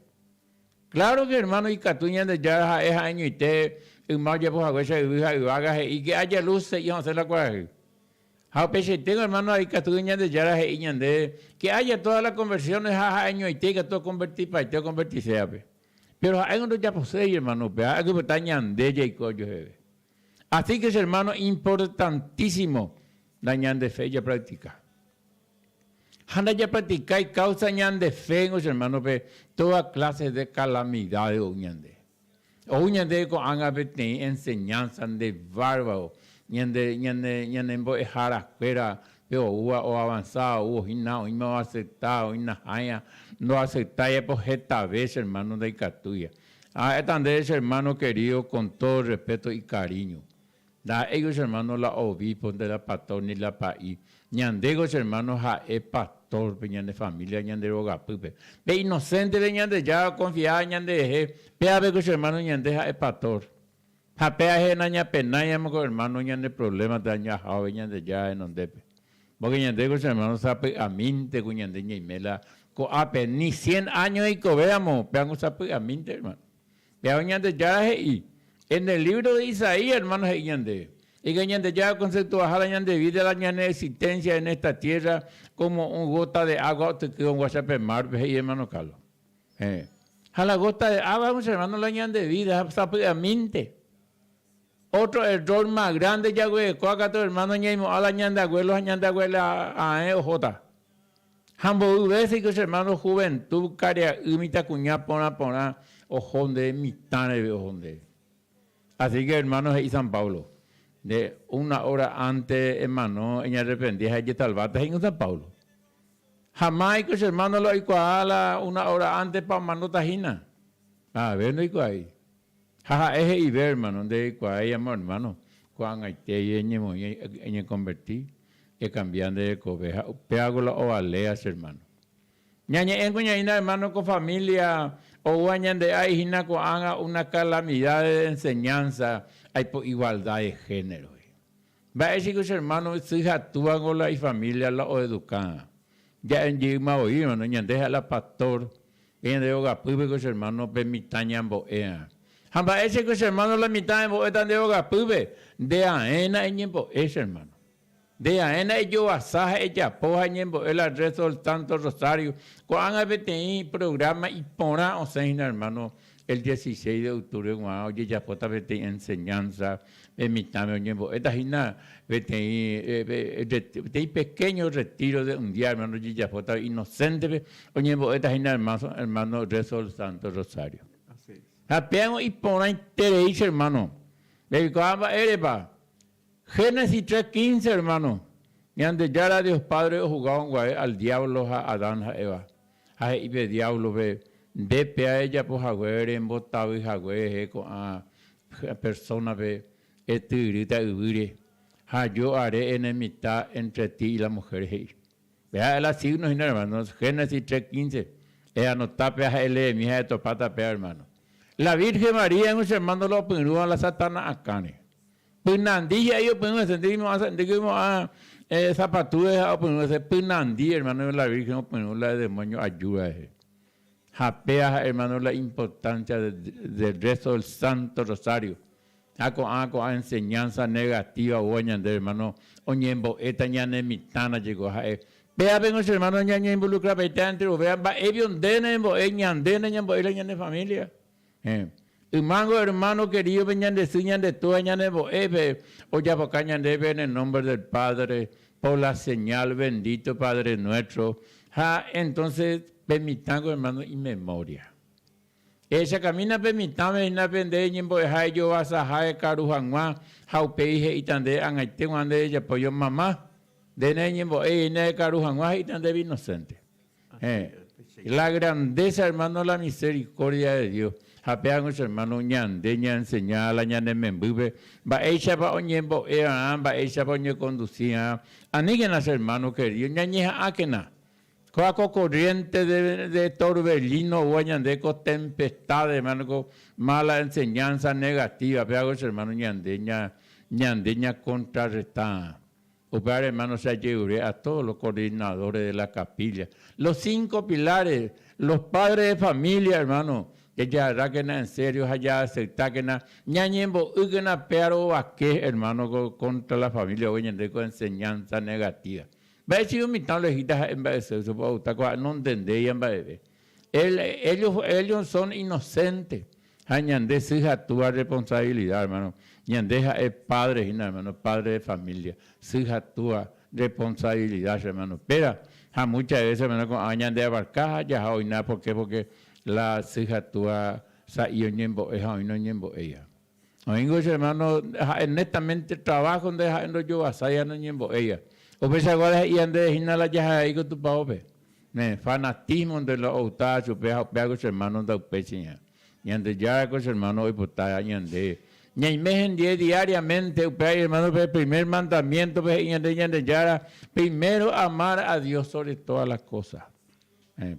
Claro que hermano ikatu Ñandejára ha'e ha'eñoite yma ojapo haguéicha yvy ha yvága he'i que haya luz he'i osẽ la kuarahy. Ha upeichaiténgo hermano ikatu Ñandejára he'i ñande que haya todas las conversiones ha ha'eñoite ikatu okonvertipaite okonvertisévape. Pero ha'éngo ndojaposéi hermano upéva, ha'e oipota ñande jaiko ojueheve. Así que che hermano importantísimo la ñande fe japractica. Ha ndajapraktikái káusa ñande fe-ngo, che hermano-pe, toda clase de calamidades ou ñande. Ou ñandéve ko'ág̃a peteĩ enseñanza nde bárbaro, ñande, ñane, ñane mbo'eharakuéra pe oúva oavansáva oúvo hína, oĩma oaceptáva, oĩ nahãia, ndoaceptáiva, po hetave, che hermano, ndaikatúiva. Ha'éta ndéve, che hermano querido, con todo respeto y cariño. Ndaha'éiko che hermano la obispo, nde la pastor ni la pa'i. Ñandéko che hermano ha'e pastor. pastor-pe, ñane familia, ñande rogapýpe. Pe inocente-pe Ñandejára okonfiáva ñanderehe, pévape ko che hermano ñande ha'e pastor. Ha péva he'e nañapenáiamo ko hermano ñane problema térã ñaháove Ñandejára renondépe. Porque ñande ko che hermano sapy'amínte ku ñande ñaime la ko'ápe ni cien años eikovéramo, pévango sapy'amínte hermano. Péva Ñandejára he'i, en el libro de Isaías, hermano, he'i ñandéve, Ika Ñandejára oconceptuaha la ñande vida, la ñane existencia en esta tierra como un gota de agua otykýva oguacha pe mar-pe, he'i hermano Carlos. Heẽ. Ha la gota de agua, mis hermano, la ñande vida, sapy'amínte. Otro error más grande jaguerekóva katu, hermano, ñaimo'ã la ñande abuelo ha ñande abuela aẽ ohóta. Ha mboy vése iko che hermano juventud karia'y mitãkuña porã porã oho nde mitã reve oho nde. Así que hermano he'i San Pablo, nde una hora antes emano eñarrepenti ha ejesalváta he'ingo San Pablo. Ha má iko che hermano la oikuaa la una hora antes pa omanóta hína. Ave ndoikuaái. Ha ha'e he'ive hermano, nde reikuaái amo hermano, ko'ag̃aite eñemoĩ eñekonverti, ekambia nde rekove ha upévago la ovalea che hermano. Ñañe'ẽ kuñaína hermano ko familia oúva ñande ái hína ko'ág̃a una calamidad de enseñanza aipo igualdad de género. Mba'éichiko che hermano sy ha túvango la ifamilia la oeduka. Ja'e jeýma voi hermano ñande ha'e la pastor pe ñande rogapýpe ko che hermano pe mitã ñambo'éva. Ha mba'éichiko che hermano la mitã embo'éta nde rogapýpe nde aéna eñembo'e che hermano. Nde aéna ejovasa ha ejapo ha eñembo'e la rezo del Santo Rosario. Ko'ág̃a peteĩ programa iporã osẽ hína hermano el 16 de octubre g̃uarã ojejapóta peteĩ enseñanza pe mitãme oñembo'éta hína peteĩ peteĩ pequeño retiro de un día hermano ojejapóta inocente-pe oñembo'éta hína hermano rezo del Santo Rosario. Ha péango iporãiterei che hermano. Reikuaa mba'érepa? Génesis 3:15 hermano, Ñandejára Dios Padre ohuga onguae al diablo ha Adán ha Eva, ha he'i pe diablo-pe, Nde péa ejapo hague rembotavy hague rehe ko'ã persona-pe etyryrýta yvýre, ha yo haré enemistad entre ti y la mujer, he'i. Péa ha'e la signo hína hermano, Génesis 3:15, eanota péa ha eleemi ha etopáta péa hermano. La Virgen María che hermano la opyrũva la Satana akãre. Pynandi hi'ái opyrũ hese, ndéi ndéi sapatu rehe ha opyrũ hese, pynandi hermano la Virgen opyrũ la demonio ajúra rehe. Ha péa ha'e hermano la importancia del rezo del Santo Rosario. Ha ko'ã ko'ã enseñanza negativa oúva ñande hermano oñembo'éta ñane mitãna jeko ha'e. Péa pengo che hermano ñañeinvolucrapaite enterovéva mba'épi nde nembo'e ñande nañambo'éi la ñane familia. Héẽ. Ymángo hermano querido pe ñande sy, ñande túa, ñane mbo'épe ojapoka ñandéve en el nombre del Padre, por la señal bendito Padre nuestro, ha entonces pe mitãngo hermano imemoria. Ehechakamína pe mitãme hína pe nde ñembo'eha ejovasaha ekaru hag̃ua ha upéi he'íta nde ag̃aite g̃uarã nde rejapójo mama, nde nereñembo'éi hína ekaru hag̃ua he'íta ndéve inocente. Héẽ. La grandeza, hermano, la misericordia de Dios. Ha péva che hermano, ñande ñaenseña la ñane membýpe mba'éichapa oñembo'e'arã, mba'éichapa oñekondusi'arã. Aníkena, che hermano querido, ñañeha'ãkena. Kóva ko corriente de, de torbellino oúva ñande ko tempestad, hermano, ko mala enseñanza negativa, péva che hermano, ñande ña, ñande ñakontrarresta'arã. Upévare, hermano, che ajerure a todos los coordinadores de la capilla, los cinco pilares, los padres de familia, hermano, jajagarrákena en serio ha jaaceptákena, ñañembo'ýkena péa rovake, hermano, contra la familia ogue ñande ko enseñanza negativa. Mba'éicha mitã olehíta ha'e mba'e sexo ogusta ko ha'e nontendéiva mba'eve. Él, ellos, ellos son inocentes. Ha ñande sy ha túva responsabilidad, hermano. Ñande ha'e padre hína, hermano, padre de familia. Sy ha túva responsabilidad, hermano. Péra, ha muchas veces, hermano, ko'ã ñande abarca ha jaha oina, ¿por qué? Porque la sy ha túva sa'i oñembo'e ha oĩ noñembo'éiva. Oĩngo che hermano, ha'e netamente trabajo nde ha'e ndojovasái ha noñembo'éiva. Upeichagua he'i ñande hína la jahai ko tupaópe. Ne fanatismo nde la outáva chupe ha upéva ko che hermano ndaupéicha. Ñandejára ko che hermano oipota ñande. Ñaime hendie diariamente, upéva hermano pe primer mandamiento pe he'i ñande Ñandejára, primero amar a Dios sobre todas las cosas.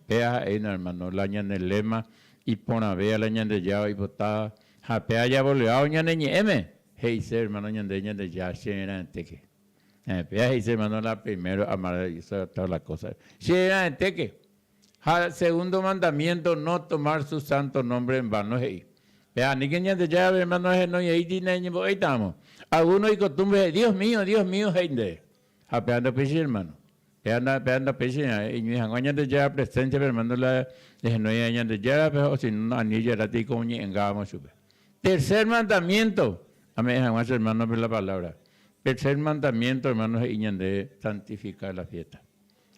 Péa ha'éina hermano la ñane lema iporãvéva la Ñandejára oipotáva ha péa javolveávo ñane ñe'ẽme, he'ise hermano ñande Ñandejára che ra'etéke. Péa he'ise hermano la primero amar a Dios sobre todas las cosas. Che ra'etéke. Ha segundo mandamiento, no tomar su santo nombre en vano he'i. Pe aníke Ñandejára hermano ohenói he'íti nañembo'éitaramo. Alguno icostumbre he'i, Dios mío, Dios mío he'i ndéve. Ha péva ndopéichai hermano. Péva péva ndopéichai iñui hag̃ua Ñandejára presencia-pe hermano la ehenói Ñandejárape o si no ani ejarátei ko oñe'ẽngáramo chupe. Tercer mandamiento, ame'ẽ hag̃ua che hermano-pe la palabra. Tercer mandamiento hermano he'i ñandéve santificar la fiesta.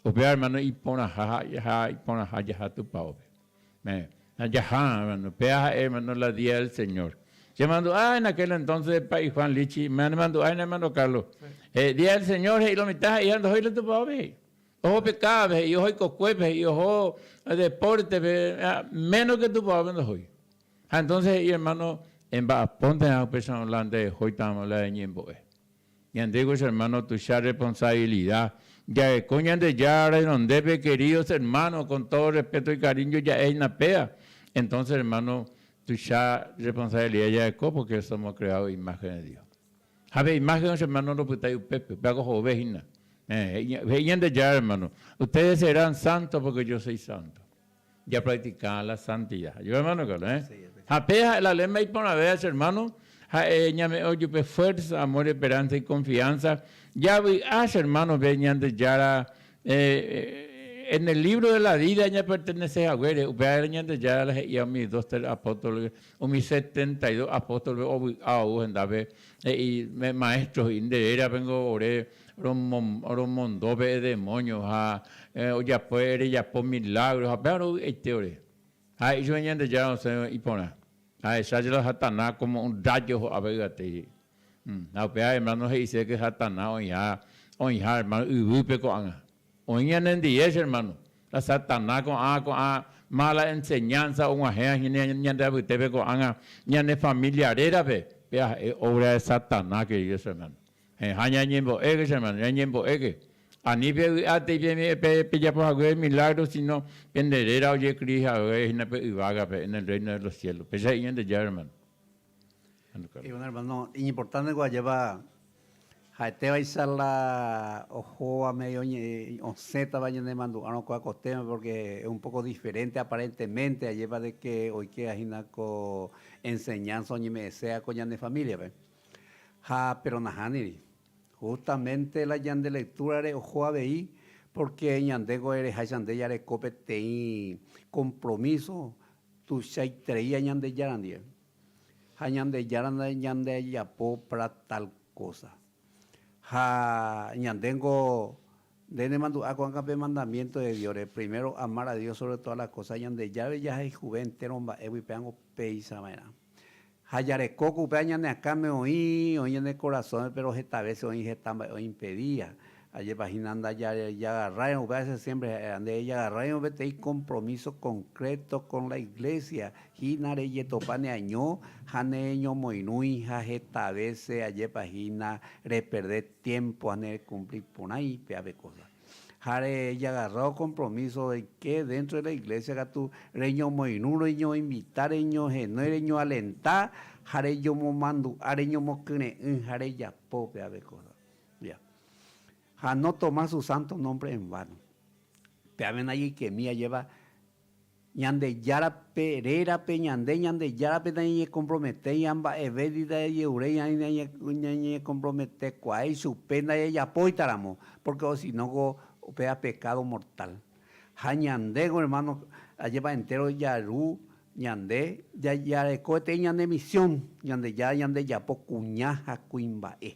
Upéva hermano iporãha ha iporãha jaha tupaópe. Jaha hermano, upéva ha'e hermano la día del Señor. Che mandu'a en aquel entonces pa'i Juan Lichi, me mandu'a hína hermano Carlos. Día del Señor he'i lo mitã he'i ha ndohói la tupaópe he'i. Oho pekávape he'i, oho ikokuépe he'i, oho deporte-pe, menos que tupaópe ndohói. Ha entonces he'i hermano, emba'apónte ha upéicharõ la ndehóitama la eñembo'e. Ñandéko che hermano tuicha responsabilidad jareko Ñandejára renondépe queridos hermanos con todo respeto y cariño ja'e hína péva entonces hermano tuicha responsabilidad jareko porque somos creados imagen de Dios ha pe imagen che hermano ndopytái upépe upéva ko hove hína he'i Ñandejára hermano ustedes serán santos porque yo soy santo Japractica la santidad. Yo hermano Carlos, eh? Ha pe ha'e la lema iporãvéva che hermano, ha'e ñame'ẽ ojupe fuerza, amor, esperanza y confianza. Javy'a che hermano pe Ñandejára en el libro de la vida ñapertenece haguére, upévare Ñandejára la he'íva umi 12 apóstol, umi 72 apóstol ovy'a ou hendápe he'i maestro he'i nde rérapengo ore Romondo pe demóño ha ojapo rejapo milágro ha péva rovy'aite ore. Ha he'i chupe Ñandejára osẽ iporã. Ahecha che la Satanás como un rayo ho'a pe yvate he'i. Ha upéva hermano he'ise ke Satanás oĩha oĩha hermano yvýpe ko'ág̃a. Oĩ ñanendie che hermano. La Satanás ko'ã ko'ã mala enseñanza og̃uahẽva hína ñande apytépe ko'ág̃a ñane familia rérape, péva ha'e obra de Satanás queridos hermano. Ha ñañembo'éke, che hermano, ñañembo'éke. Ani pevy'átei pejapo hague milagro, sino pende réra ojescribi hague hína pe yvágape, en el reino de los cielos. Péicha he'i Ñandejára, hermano. Y bueno, hermano, iñimportante ko ajépa ha'etévaicha la ohóva medio osẽtava ñanemandu'árõ kóva ko tema porque es un poco diferente aparentemente ajépa de que oikéva hína ko enseñanza oñeme'ẽséva ko ñane familia-pe. Ha péro nahániri. Justamente la ñande lectura-re oho avei porque ñandéko ereháicha nde jareko peteĩ compromiso tuichaitereíva Ñandejára ndive. Ha Ñandejára ñandejapo para tal cosa. Ha ñandéngo nde nemandu'a ko'ág̃a pe mandamiento de Dios-re, primero amar a Dios sobre todas las cosas, Ñandejára jahayhuve entéro mba'égui péango péicha va'erã. Ha jareko ko upéva ñane akãme oĩ, oĩ ñane korasõme, péro heta vése oĩ heta mba'e oimpedíva. Ajépa hína ndajagarráirõ upéva che siémpre ha'éva, ndejagarráirõ peteĩ kompromíso konkréto kon la iglésia, hína rejetopa neaño ha nereñomoirũi ha heta vése ajépa hína reperde tiémpo ha nerekumpli porãi upéva pe kósa. Ha rejagarrávo compromiso reike dentro de la iglesia katu reñomoirũ, reñoinvita, reñohenói, reñoalenta ha rejomomandu'a, reñomokyre'ỹ ha rejapo upéva pe cosa. Ya. Ha no toma su santo nombre en vano. Péva najeikemi ajépa Ñandejárape rérape ñande Ñandejárape nañañekomprometéi ha mba'eve ndajajeruréi ñañekomprometekuaái chupe ndajajapóitaramo, pórke osinóko upéva pekádo mortal. Ha ñandéko ermáno, ajépa entéro jaru ñande jareko peteĩ ñane misión, Ñandejára ñandejapo kuña ha kuimba'e.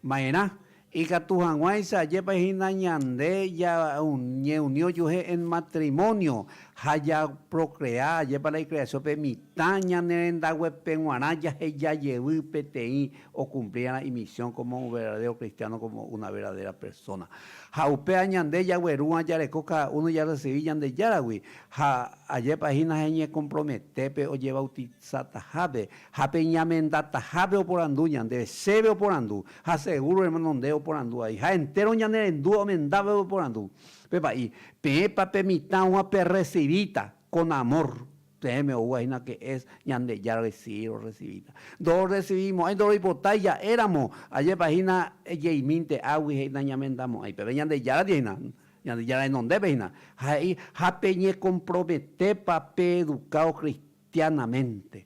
Ma'erã? Ikatu hag̃uáicha ajépa hína ñande ñañeuni ojuehe en matrimonio ha japrocrea ajépa la icreación-pe mitã ñane rendaguépe g̃uarã jaheja jevy peteĩ ocumplírarã imisión como un verdadero cristiano, como una verdadera persona. Ha upéva ñande jaguerúva jareko cada uno jarrecibi Ñandejáragui ha ajépa hína ñañecompromete pe ojebautizatahápe Ha pe ñamendatahápe oporandu ñandéve, chéve oporandu, ha seguro hermano nde oporandu avei, ha entéro ñane rendúva omendávape oporandu. Pe pa'i, peẽpa pe mitãgua perrecibíta con amor, peẽme oúva hína que es Ñandejára recibir o recibíta. Ndorrecibimo'ãi, ndoroipotái ja'éramo, ajépa hína ejeimínte águi he'i nañamendamo'ãi peve Ñandejára ndive hína, Ñandejára renondépe hína. Ha he'i, ha peñecomprometépa peeducávo cristiano. Cristianamente.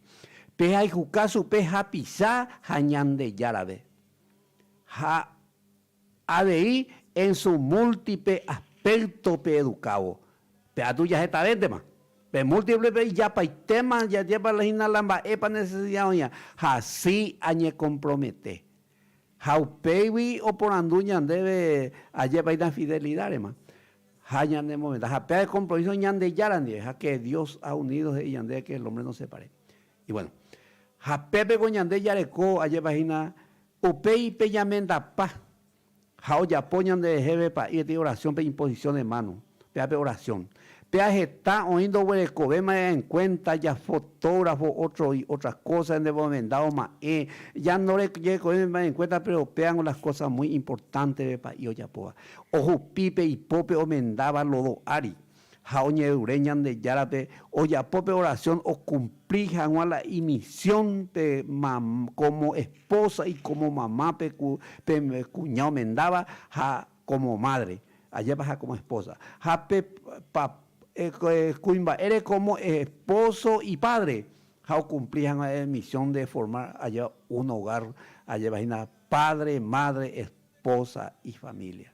Pehayhuka chupe hapicha ha Ñandejárape. Ha avei en su múltiple aspecto peedukávo. Pe atu jahetavéntema. Pe múltiple-pe ijapaitéma jajepa hína la mba'épa necesidad oĩva. Ha si añecompromete. Ha upégui oporandu ñandéve ajépa hína fidelidad-rema. Ha ñanemomenda. Ha péva compromiso Ñandejára ndive, ha que Dios ha unido he'i ñandéve que el hombre no separe. Y bueno, ha pépe ko ñande jareko ajépa hína upéi pe ñamendapa ha ojapo ñanderehéve pa'i peteĩ oración pe imposición de mano, péva pe oración. Péva heta oĩ ndoguerekovéma en cuenta ya fotógrafo otro y otras cosas nde oma'ẽ, ya ndorekovéma en cuenta pero pévango las cosas muy importante pe pa'i ojapóva. Ohupi pe ipópe omendáva lodo ári, ha oñerure Ñandejárape ojapo pe oración okumpli hag̃ua la imisión pe como esposa y como mamá pe kuña omendáva ha como madre, ajépa ha como esposa, ha pe kuimba'ére como esposo y padre, ha okumpli hag̃ua imisión de formar ajépa un hogar, ajépa hína padre, madre, esposa y familia.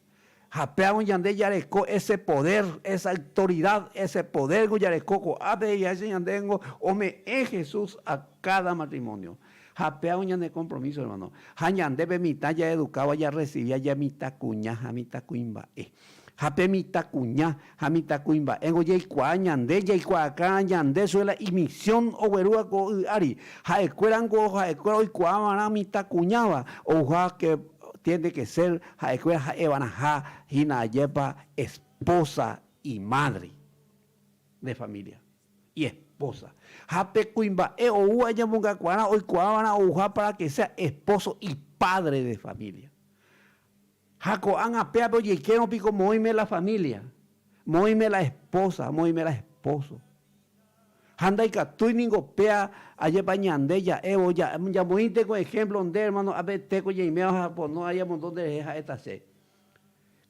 Ha péago ñande jareko ese poder, esa autoridad, ese poder jareko ko'ápe he'iháicha ñandéngo ome'ẽ Jesús a cada matrimonio. Ha péago ñane compromiso, hermano. Ha ñande pe mitã jaedukáva jarrecibí aja mitãkuña ha mitãkuimba'e. Ha pe mitãkuña ha mitãkuimba'éngo jaikuaa ñande jaikuaakã ñande suela imisión oguerúva ko y ári. Ha'ekuérango ha'ekuéra oikuaava'erã mitãkuñáva ouha que tiene que ser ha'ekuéra ha'eva'erãha hína ajépa esposa y madre de familia y esposa. Ha pe kuimba'e oúva ñamongakuaarã oikuaava'erã ouha para que sea esposo y padre de familia. Ha ko'ág̃a péape ojeikérõ piko moĩme la familia, moĩme la esposa, moĩme la esposo. Ha ndaikatúi ningo péa ajépa ñande ja'évo, jamoĩnte ko ejemplo nde hermano ápe teko ñaiméva ha pono ajamondo nderehe ha'éta che.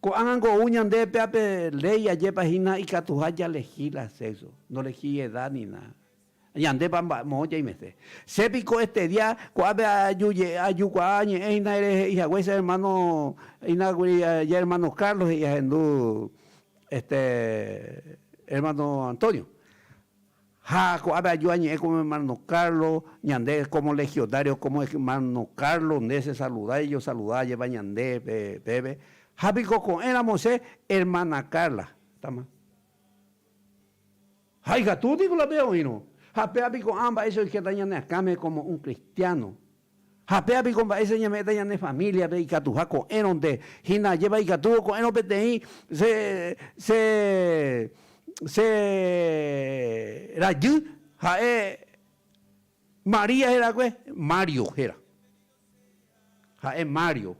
Ko'ág̃a ngo ou ñande péape ley ajépa hína ikatuha jalehi la sexo, ndolehi edad ni nada. Ñandépa moõ jaimese. Che piko este día ko'ápe aju ajukuaa añe'ẽ hína ere he'i haguéicha hermano hína kuri ja hermano Carlos he'i ahendu este hermano Antonio. Ha ko'ápe aju añe'ẽ como hermano Carlos, ñande como legionario como hermano Carlos nde che saluda y yo saluda ajépa ñande pépe. Ha piko ko'ẽramo che hermana Carla. Tama. Ha ikatu niko la péva oĩrõ. Ha péva piko ã mba'éicha oikéta ñane akãme como un cristiano. Ha péva piko mba'éicha ñame'ẽta ñane familia-pe ikatuha ko'ẽrõnte hína ajépa ikatúvo ko'ẽrõ peteĩ che, che, che rajy ha'e María herakue, Mario héra. Ha'e Mario.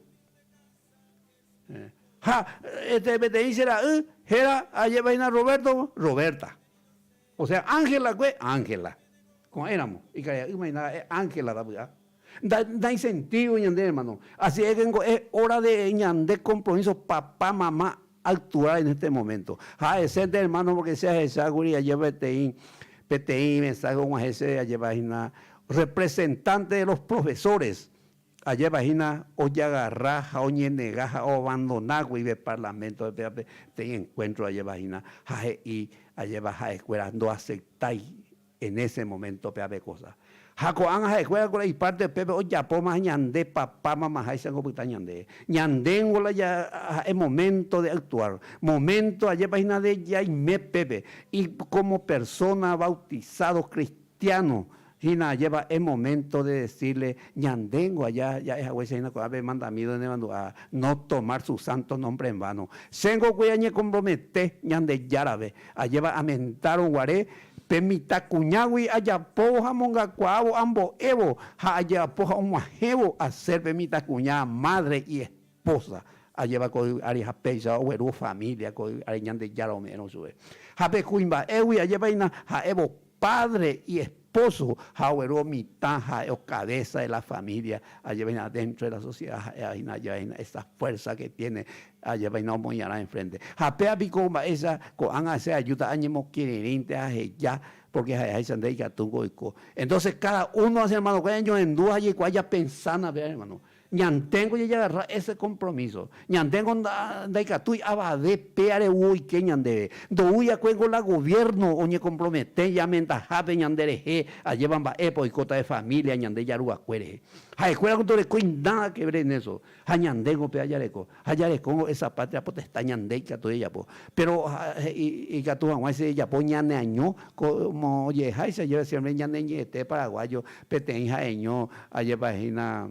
Ha este peteĩ che ra'y héra ajépa hína Roberto, Roberta. O sea, Ángela kue, Ángela. Ko'ẽramo, ikaria'ýma hína ha'e Ángela sapy'a. Ndaisentído ñande hermano. Así es que niko es hora de ñande compromiso papá, mamá actuar en este momento. Ha ha'esénte hermano porque che ahecha kuri ajépa peteĩ peteĩ mensaje og̃uahẽ che ajépa hína representante de los profesores Ajépa hína ojagarra ha oñenega ha oabandona guive parlamento pévape peteĩ encuentro ajépa hína ha he'i ajépa ha'ekuéra ndoaceptái en ese momento pévape cosa. Ha ko'ág̃a ha'ekuéra ko la ipárte upépe ojapóma ñande papa mamaháicha ko opyta ñande. Ñandéngo la ha'e momento de actuar, momento ajépa hína de jaime pépe. Y como persona bautizado cristiano hína ajépa es momento de decirle ñandéngo aja ja'e haguéicha hína ko'ápe mandamiento de nemandu'a no tomar su santo nombre en vano. Chéngo upéi añekompromete Ñandejárape ajépa amentárõ guare Pe mitãkuñágui ajapóvo ha amongakuaávo ambo'évo ha ajapo ha og̃uahẽvo a ser pe mitãkuña madre y esposa. Ajépa ko yvy ári ha péicha oguerúvo familia ko yvy ári Ñandejára ome'ẽrõ chupe. Ha pe kuimba'égui ajépa hína ha'évo padre y esposo ha oguerúvo mitã ha'e o cabeza de la familia ajépa hína dentro de la sociedad ha'éva hína ajépa hína esa fuerza que tiene Ajépa omoĩarã enfrente. Ha péva piko mba'éicha ko'ág̃a che ajúta añemokirirĩnte aheja, porque ha'eháicha nde ikatúngo oiko. Entonces cada uno ha che hermanokuéra ñañohendu ha jaikuaa japensána péva hermano. Ñandéngo jajagarra ese compromiso. Ñandéngo ndaikatúi avave péare oike ñandéve. Ndoúi akuéngo la gobierno oñecompromete ñamendahápe ñanderehe ajépa mba'épa oikóta de familia ñande jaruakue rehe. Ha'ekuéra ndorekói nada que ver en eso. Ha ñandéngo péva jareko. Ha jarekóngo esa patria potestad ñande ikatu jajapo. Pero he'i ikatu hag̃uáicha jajapo ñaneaño como oje'eháicha jave siempre ñane ñe'ẽte paraguayo peteĩ ha'eño ajépa hína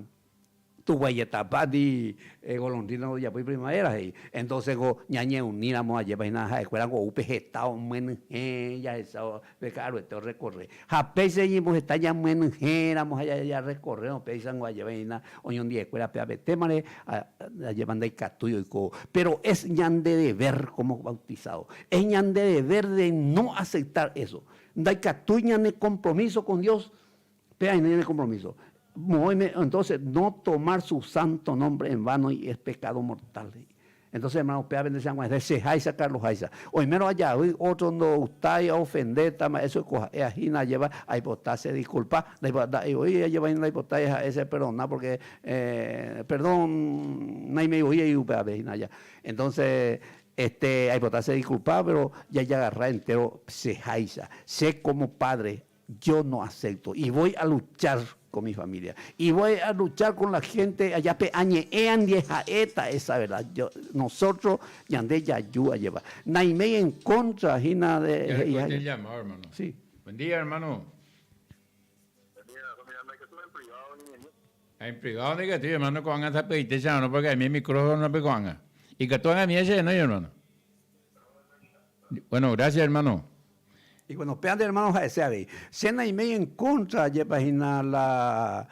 tuguaietapándi golondrina ndojapói primavera he'i. Entonces ko ñañeuníramo ajépa hína ha'ekuérango ou pe heta omyenyhẽ jahecha Pe ka'aruete orrekorre. Ha péicha iñemboheta ñamyenyhẽ ramo ha jarekorrérõ péichango ajéva hína oñondive-kuéra pe avetémare, ajépa ndaikatúi oiko. Pero es ñande deber como bautizado, es ñande deber de no aceptar eso. Ndaikatúi ñane compromiso con Dios, péva hína ñane compromiso. Moõime, entonces, no tomar su santo nombre en vano y es pecado mortal. Entonces, hermano, upéva pende che ag̃uahẽse, cheháicha Carlos-háicha. Oimérõ ajavy, ótro ndogustái, aofendéta, mba'e che oikoha'e ahína ajéva, aipota che disculpa, nda'éi voi ajéva hína ndaipotái ha'e che perdona porque perdón naimei voi ai upévape hína aja. Entonces, este, aipota che disculpa, pero jajagarra entero cheháicha. Che como padre Yo no acepto y voy a luchar con mi familia y voy a luchar con la gente allá pe añe'ẽ andie ha'éta esa verdad. Yo, nosotros ñande jaju ajépa. Naiméi en contra hína de Ya he'i después te hague. llamado, hermano. Sí. Buen día, hermano. Buen día, mira, me que en privado, ni En privado ndikatúi, hermano, ko'ág̃a sapy'aite che arõ, porque aime micrófono-pe ko'ág̃a. Ikatu ag̃amie che renói, hermano. Bueno, gracias, hermano. Y bueno, péa nde hermano ha'ese avei. Che naiméi en contra jepa hína la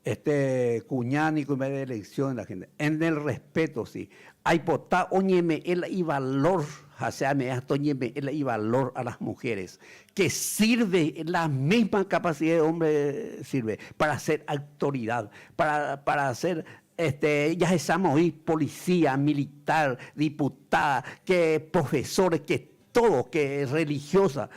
este kuña ni kuimba'e de elección de la gente. En el respeto sí. Aipota oñeme'ẽ la ivalor ha che ame'ẽ hasta oñeme'ẽ la ivalor a las mujeres. Que sirve la misma capacidad de hombre sirve para ser autoridad, para, para ser Este, jahecháma oĩ policía, militar, diputada, que profesores, que todo, que religiosa.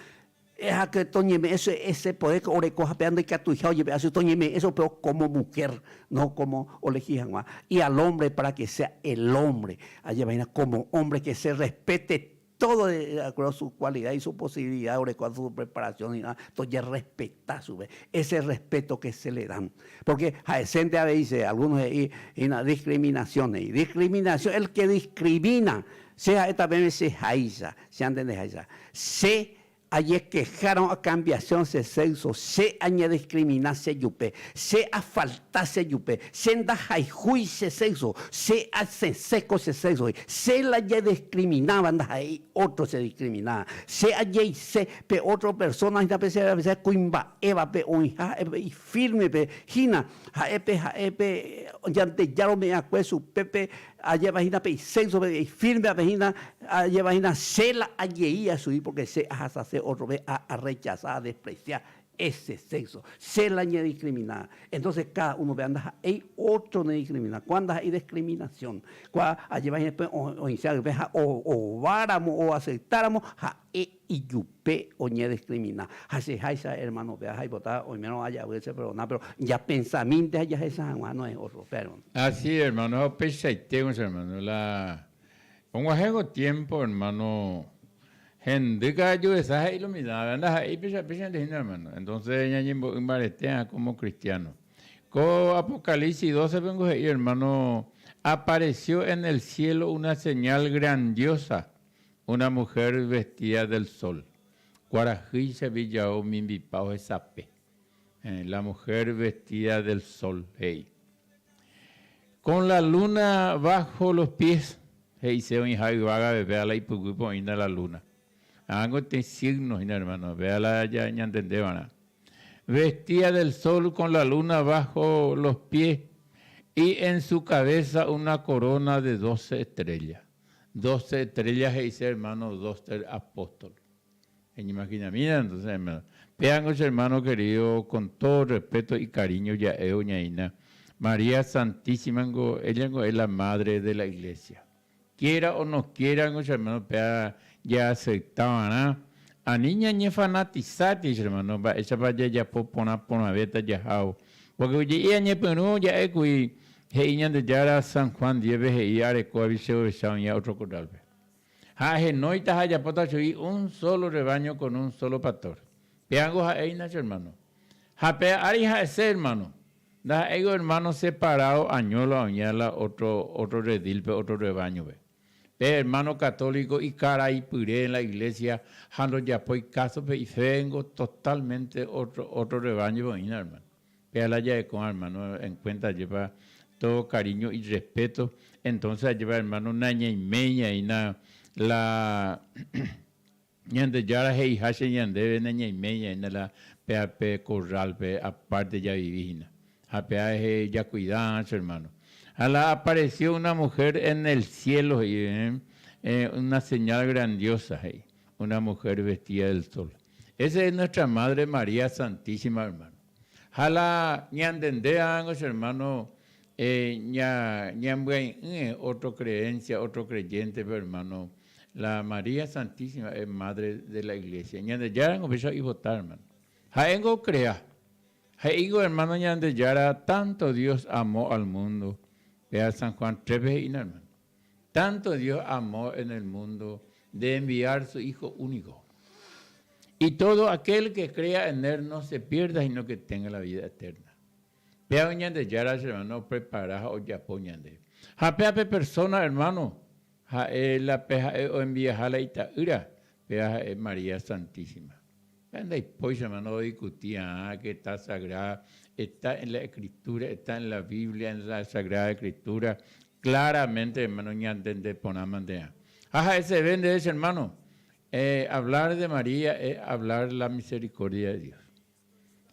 Ha que toñeme'ẽ che ese poder que oreko ha péva ndaikatuiha ojepe'a che toñeme'ẽ che upéva como mujer, no como olegi hag̃ua. Y al hombre para que sea el hombre, ajevahína como hombre que se respete Todo de acuerdo a su cualidad y su posibilidad oreko a su preparación y tojerrespeta chupe, ese respeto que se le dan. Porque ha'esénte avei che, algunos he'i hína discriminación he'i. Discriminación, el que discrimina, che ha'éta peẽme che háicha, che antendeháicha. Che Ajekejárõ akambiasiõ che sexo, che añediscrimina chejupe, che afalta chejupe, che ndahayhúi che sexo, che asẽse ko che sexogui, che la ajediscrimináva ndaha'éi ótro chediscrimináva, che ajeise pe ótro persona hína pe che rapicha kuimba'évape oĩha ha'e pe ifírmepe hína, ha'e pe ha'e pe Ñandejára ome'ẽakue chupe pe Ajépa hína pe isénsope, ifírmevape hína, ajépa hína che la ajei asui porque che ahasase ótrope a arrechasa, adesprecia ese sexo. Che la ñediscrimina. Entonces cada uno pe ndaha'éi ótro nediscrimina. Kua ndaha'éi discriminación. Kua ajépa hína pe oĩse pype ha ováramo oaceptáramo ha'e ijupe oñediscrimina. Ha cheháicha hermano péva jaipota oimérõ ajavy che perdona, pero ñapensamínte ha jahecha hag̃ua no es otro pe hermano. Así hermano, ha upeichaite che hermano, la og̃uahẽvo tiempo hermano, Hendy ka'ajuesa he'i lo mitã, ndaha'éi péicha péichante hína hermano. Entonces ñañembo'y mbaretéa como cristiano. Ko Apocalipsis 12 pengo he'i hermano, apareció en el cielo una señal grandiosa, una mujer vestida del sol. Kuarahýicha vijao mimbipa ohesape. La mujer vestida del sol, he'i. Con la luna bajo los pies, he'ise oĩha yvága vea la ipyguýpe oĩna la luna. Ág̃a oĩ signo hína hermano, vea la ñantendeva'erã. Vestida del sol con la luna bajo los pies y en su cabeza una corona de 12 estrellas. 12 estrellas he'ise hermano, 12 apóstol. Eñeimaginamína entonces hermano. Péango che hermano querido, con todo respeto y cariño ja'e oñaína, María Santísima ngo, ella ngo es la madre de la iglesia. Quiera o no quiera ngo che hermano, péa ja'aceptava'erã, ani ñañefanatizátei che hermano, mba'éichapa jajapo porã porãvéta jahávo. Porque oje'i añepyrũ ja'ékuri he'i Ñandejára San Juan ndive he'i areko aviche ovecha oĩva otro corral-pe. Ha ahenóita ha ajapóta chugui un solo rebaño con un solo pastor. Péango ha'éina che hermano. Ha pe ári ha'ese hermano. Ndaha'éigo hermano separado añólo oĩva la otro, otro redil-pe, otro rebaño-pe. Pe hermano católico ikaraipyre en la iglesia ha ndojapói caso pe iféngo totalmente otro, otro rebaño-pe oĩna hermano. Péa la ja'ekóva hermano en cuenta ajépa todo cariño y respeto, entonces ajépa hermano nañaiméi ñaína la Ñandejára he'iha che ñandéve nañaiméi ñaína la péa pe corral-pe aparte javivi hína. Ha péa ehe jacuida che hermano. Ha la apareció una mujer en el cielo he'i, una señal grandiosa he'i, una mujer vestida del sol. Esa es nuestra Madre María Santísima hermano. Ha la ñantende ángo che hermano ña ñambyai'ỹe otro creencia, otro creyente pe hermano, la María Santísima es Madre de la Iglesia. Ñandejára ngo péicha oipota hermano. Ha'éngo ocrea. He'ígo hermano Ñandejára tanto Dios amó al mundo. Péa San Juan 3-pe he'ína hermano. Tanto Dios amó en el mundo de enviar su Hijo único. Y todo aquel que crea en él no se pierda, sino que tenga la vida eterna. Péa Ñandejára che hermano oprepara ha ojapo ñande. Ha péa pe persona hermano, ha'e la pe ha'e oenviaha la ita'ýra, péa ha'e María Santísima. Péa ndaipói che hermano odiscuti ah, que está sagrada, está en la escritura, está en la Biblia, en la Sagrada Escritura. Claramente hermano ñantende porã mante'ã. Ha ha'eseve ndéve che hermano, hablar de María es hablar la misericordia de Dios.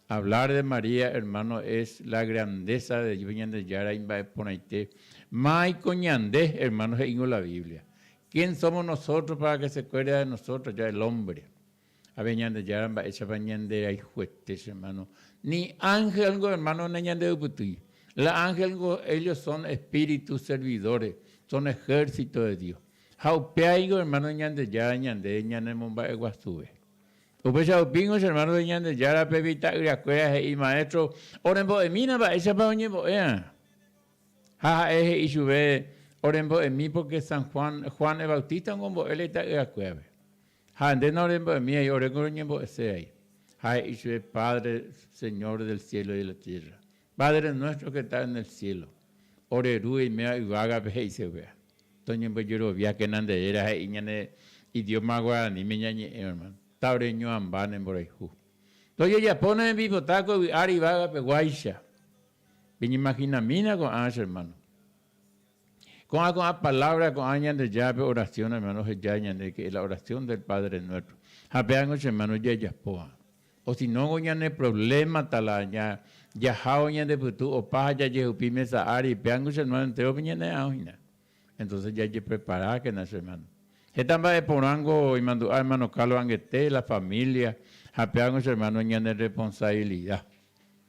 Hablar de María hermano es la grandeza de Dios Ñandejára imba'eporãite. Máiko ñande hermano he'íngo la Biblia. ¿Quién somos nosotros para que se acuerde de nosotros ya el hombre? Ave Ñandejára mba'éichapa ñanderayhuete che hermano. Ni ángel ngo hermano nañandeupytýi. La ángel ngo ellos son espíritus servidores, son ejército de Dios. Ha upéaigo hermano Ñandejára ñande ñanemomba'eguasuve. Upéicha upíngo che hermano de Ñandejára pe mitã'yrakuéra he'i maestro orembo'emína mba'éichapa oñembo'éa. Ha ha'e he'i chupe orembo'emi porque San Juan, Juan el Bautista omombo'e la ita'yrakuérape. Ha nde norembo'emi ai ore roñembo'ese ai. Ha he'i chupe Padre, Señor del cielo y de la tierra. Padre nuestro que estás en el cielo. Ore ru eiméva yvágape he'ise upéva. Toñembojeroviákena nde réra he'i ñane idioma guaraníme ñañe'ẽ, hermano. Ta ore ñoamba ne mborayhu. Tojejapo ne rembipota ko yvy ári yvágape guáicha. Peñeimaginamína ko'ã che hermano. Ko'ã ko'ã palabra ko'ã Ñandejárape oración hermano oheja ñande que la oración del Padre Nuestro. Ha péango che hermano jajapóva. O si no ñane problema ta la ña jahávo ñande pytu opa ha jajehupi mesa ári péango che hermano entero pe ñane ãho hína. Entonces jajepreparákena che hermano. Heta mba'e porãngo imandu'a hermano Carlos angete, la familia, ha péango che hermano ñane responsabilidad.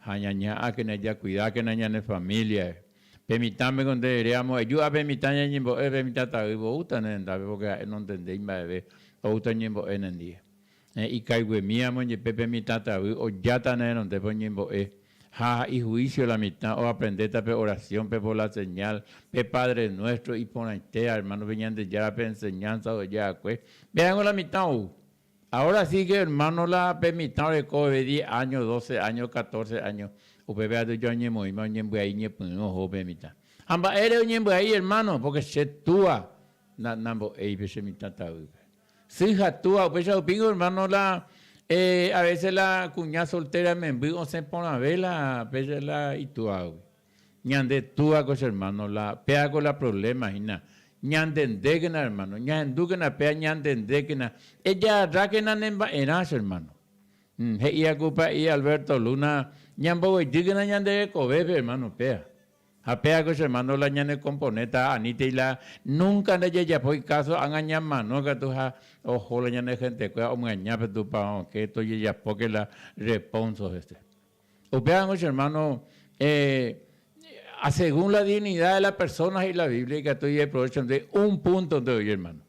Ha ñañeha'ãkena jacuidákena ñane familia. Pe mitãme nde ere amo eju ápe mitã ñañembo'e pe mitã tavy oúta ne rendápe porque ha'e nontendéi mba'eve oúta oñembo'e nendie. Ikaiguemi amo jepe pe mitã tavy ojáta ne renondépe oñembo'e. Ha ihuísio la mitã oaprendéta pe oración-pe por la señal, pe Padre Nuestro iporãitéva, hermano, pe Ñandejára pe enseñanza oheja va'ekue. Péango la mitã ou. Ahora sí que hermano la pe mitã oreko veve diez años, doce años, catorce años, upépe atu oñemoĩma oñembyai ñepyrũ oho pe mitã. Ha mba'ére oñembyai hermano? Porque che túa nambo'éi pe che mitã tavýpe. Sy ha túa, upéicha rupíngo hermano la a veces la kuña soltera memby osẽ porãve la péicha la itúagui. Ñande túa ko che hermano la péa ko la problema hína. Ñantendékena hermano, ñahendúkena péa ñantendékena, ejagarrákena ne mba'erã che hermano. He'i aku pa'i Alberto Luna ñamboguejýkena ñande rekovépe hermano péa. Ha péa ko che hermano la ñane componéta anítei la nunca ndajajapói caso ág̃a ñamano katu ha oho la ñane gentekuéra omyaña pe tupão ke tojejapóke la reponso hese. Upévango che hermano a según la dignidad de la persona he'i la Biblia ikatu ijeprovecho nde un punto nde oĩ hermano.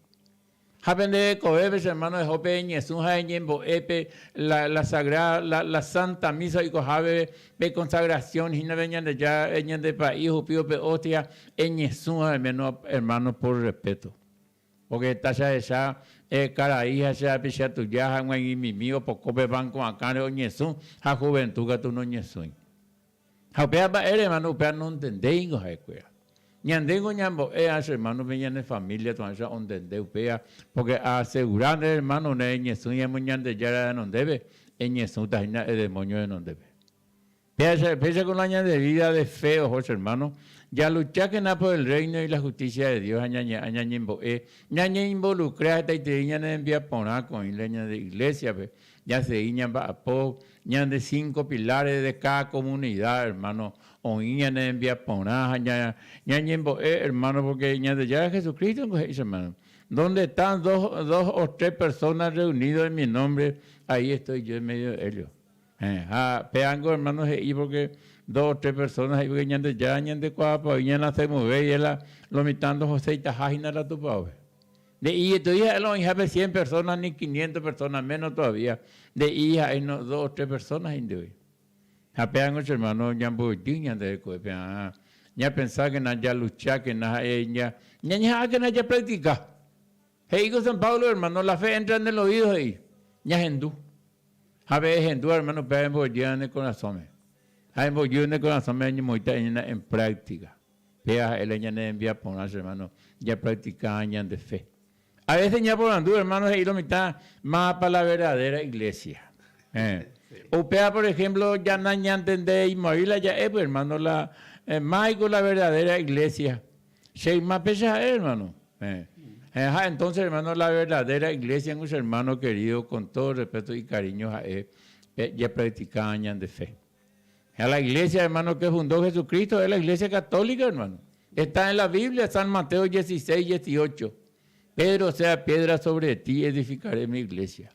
Ha pende rekovépe, che hermano, eho pe ñesũ ha eñembo'épe la, la sagrada, la, la santa misa oikohápe pe consagración hína pe Ñandejára, ñande pa'i ohupívo pe hostia, eñesũ ha menos, hermano, por respeto. Porque heta che ahecha karai ha che apicha tuja ha g̃uaig̃uimimi opoko pe banco akãre oñesũ ha juventud katu noñesũi. Ha upéva mba'ére, hermano, upéva nontendéingo ha'ekuéra. Ñandéngo ñambo'e a che hermano-pe ñane familia tu'ãicha ontende upéva, porque aasegura nde hermano ne eñesũ ñamo Ñandejára renondépe, eñesũta hína e demonio renondépe. Péicha, péicha con la ñande vida de fe oho che hermano, jaluchákena por el reino y la justicia de Dios ha ñañe'ã ñañembo'e, ñañeinvolucra hetaiterei ñane rembiaporã ko'ĩle ñande iglesia-pe, Jasegi ñamba'apo ñande cinco pilares de cada comunidad, hermano, oĩ ñane rembiaporã ha ñañembo'e, hermano, porque Ñandejára Jesucristo niko he'i, hermano, Donde están dos, dos o tres personas reunidos en mi nombre, ahí estoy yo en medio de ellos. Ha péango, hermano, he'i porque dos o tres personas he'i porque Ñandejára ñandekuaapa oĩ ñanasemovéi la lo mitã ndohoseitaha hína la tupaópe. Nde'íi eterei ha'e la oĩhápe cien personas ni quinientos personas, menos todavía. Nde'íi ha'e no dos o tres personas he'íntevoi. Ha péango che hermano ñamboy'y ñande rekove pe'ã. Ñapensákena, jaluchákena ha'e ñañeha'ãkena japractica. He'i ko San Pablo hermano, la fe entra en el oído he'i, ñahendu. Ha pe ehendúva hermano upéva emboy'ýva ne korasõme. Ha emboy'ýva ne korasõme eñemoĩta eñena en práctica. Péva ha'e la ñane rembiaporã, che hermano, japractica ñande fe. A veces ñaporandu, hermano, he'i lo mitã, mávapa la verdadera iglesia. Upéva, por ejemplo, ya nañantendeimo'ãi la ja'e, pues, hermano, la máiko la verdadera iglesia. Che yma péicha ha'e, hermano. Ha entonces, hermano, la verdadera iglesia, che hermano querido, con todo respeto y cariño, ha'e japractica ñande fe. A la iglesia, hermano, que fundó Jesucristo es la iglesia católica, hermano. Está en la Biblia, San Mateo 16, 18. Pedro sea piedra sobre ti, edificaré mi iglesia.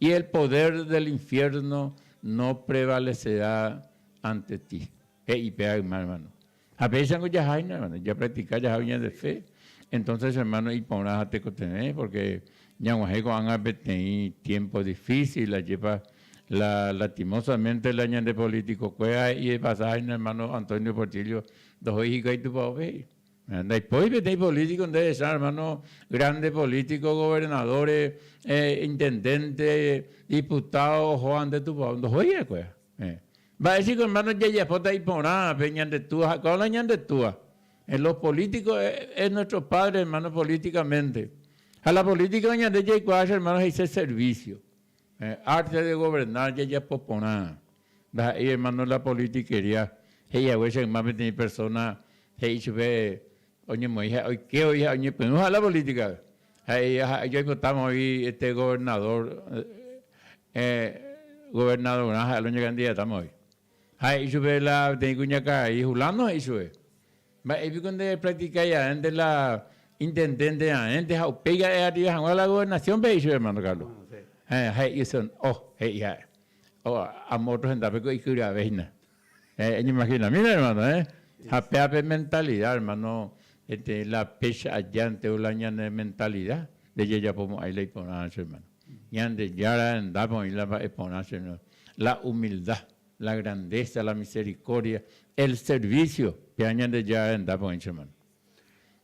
Y el poder del infierno no prevalecerá ante ti. He'i péva yma, hermano. Ha péichango jaháina, hermano, japractica jaha ñande fe. Entonces, hermano, iporã ha tekotevẽ, porque ñag̃uahẽ ko'ág̃a peteĩ tiempo difícil, ajépa la lastimosamente la ñande politico-kuéra he'i epasáhina, hermano Antonio Portillo, ndohói hikuái tupaópe he'i. Ndaipói peteĩ político nde recha, hermano, grande político, gobernadores, intendente, diputado ohóva nde tupao, ndohói hikuái. Mba'éichiko hermano jajapóta iporã pe ñande túa ha kóva la ñande túa. En los políticos es nuestro padre hermano políticamente. Ha la política ñande jaikuaa che hermano he'ise servicio. Arte de gobernar jajapo porã. Ndaha'éi hermano la politiquería he'i haguéicha yma peteĩ persona he'i chupe oñemoĩ ha oike oĩ ha oñepyrũ ha la política. Ha'e oipotáma oĩ este gobernador gobernadorã ha'e oñekandidatáma oĩ. Ha he'i chupe la peteĩ kuñakarai Julano he'i chupe, Mba'e piko nde practicái aénte la intendente aénte ha upéi ha'e arriba hag̃ua la gobernación-pe he'i chupe hermano Carlos. Ha he'i oh, he'i ha'e. Oh, amo otro hendápe ko ikyrave hína. Eñeimaginamína hermano, ha péva pe mentalidad hermano, peteĩ la péicha ajánte la ñane mentalidad, ndejejapomo'ãi la iporãva che hermano. Ñandejára rendápe oĩ la mba'e porã che hermano, la humildad. La grandeza, la misericordia, el servicio, péva Ñandejára rendápe oĩ che hermano.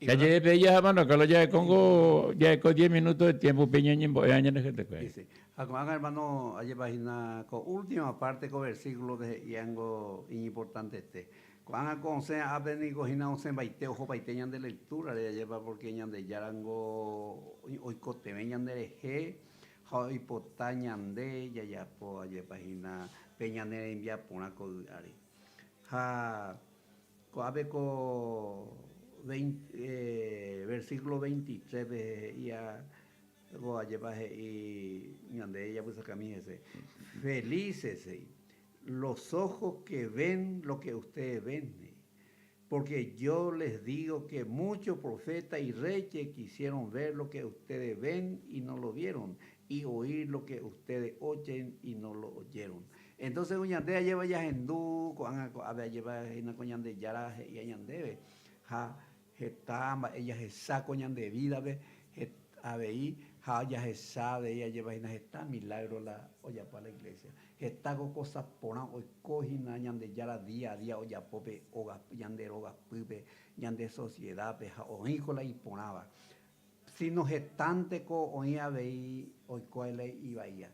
Jaje'e pe jaha hermano Carlos jarekóngo jareko diez minutos de tiempo upe ñañembo'éva ñande gentekuéra. Sí, sí. Ha ko'ág̃a hermano ajépa hína ko última parte ko versículo-pe he'íango iñimportantete. Ko'ág̃a ko osẽ ápe niko hína osẽmbaite ohopaite ñande lectura-re ajépa porque Ñandejárango oikotevẽ ñanderehe ha oipota ñande jajapo ajépa hína pe ñane rembiaporã ko yvy ári. Ha Ko'ápe ko versículo 23-pe he'íva ko ajépa he'i ñande japysakami hese, Felices, he'i, los ojos que ven lo que ustedes ven, he'i, porque yo les digo que muchos profetas y reyes quisieron ver lo que ustedes ven y no lo vieron, y oír lo que ustedes oyen y no lo oyeron. Entonces ko ñande ajéva jahendu ko'ág̃a ko'ápe ajéva hína ko Ñandejára he'íva ñandéve ha heta mba'e jahecha ko ñande vida-pe avei ha jahecha avei ajéva hína heta milagro la ojapo la iglesia. Heta ko cosa porã oiko hína Ñandejára día a día ojapo pe óga ñande rogapýpe, ñande sociedad-pe ha oĩko la iporãva. Sino hetánteko oĩ avei oiko la ivaíva.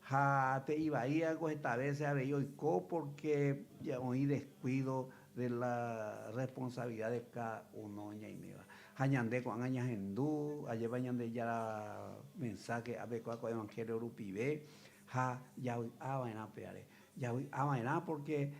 Ha pe ivaíva ko heta vése avei oiko pórke oĩ deskuído de la responsabilidad de káda uno ñaiméva. Ha ñande ko'ág̃a ñahendu, ajépa Ñandejára mensáhe ápe kóva ko evangelio rupive ha javy'a va'erã péare. Javy'a va'erã pórke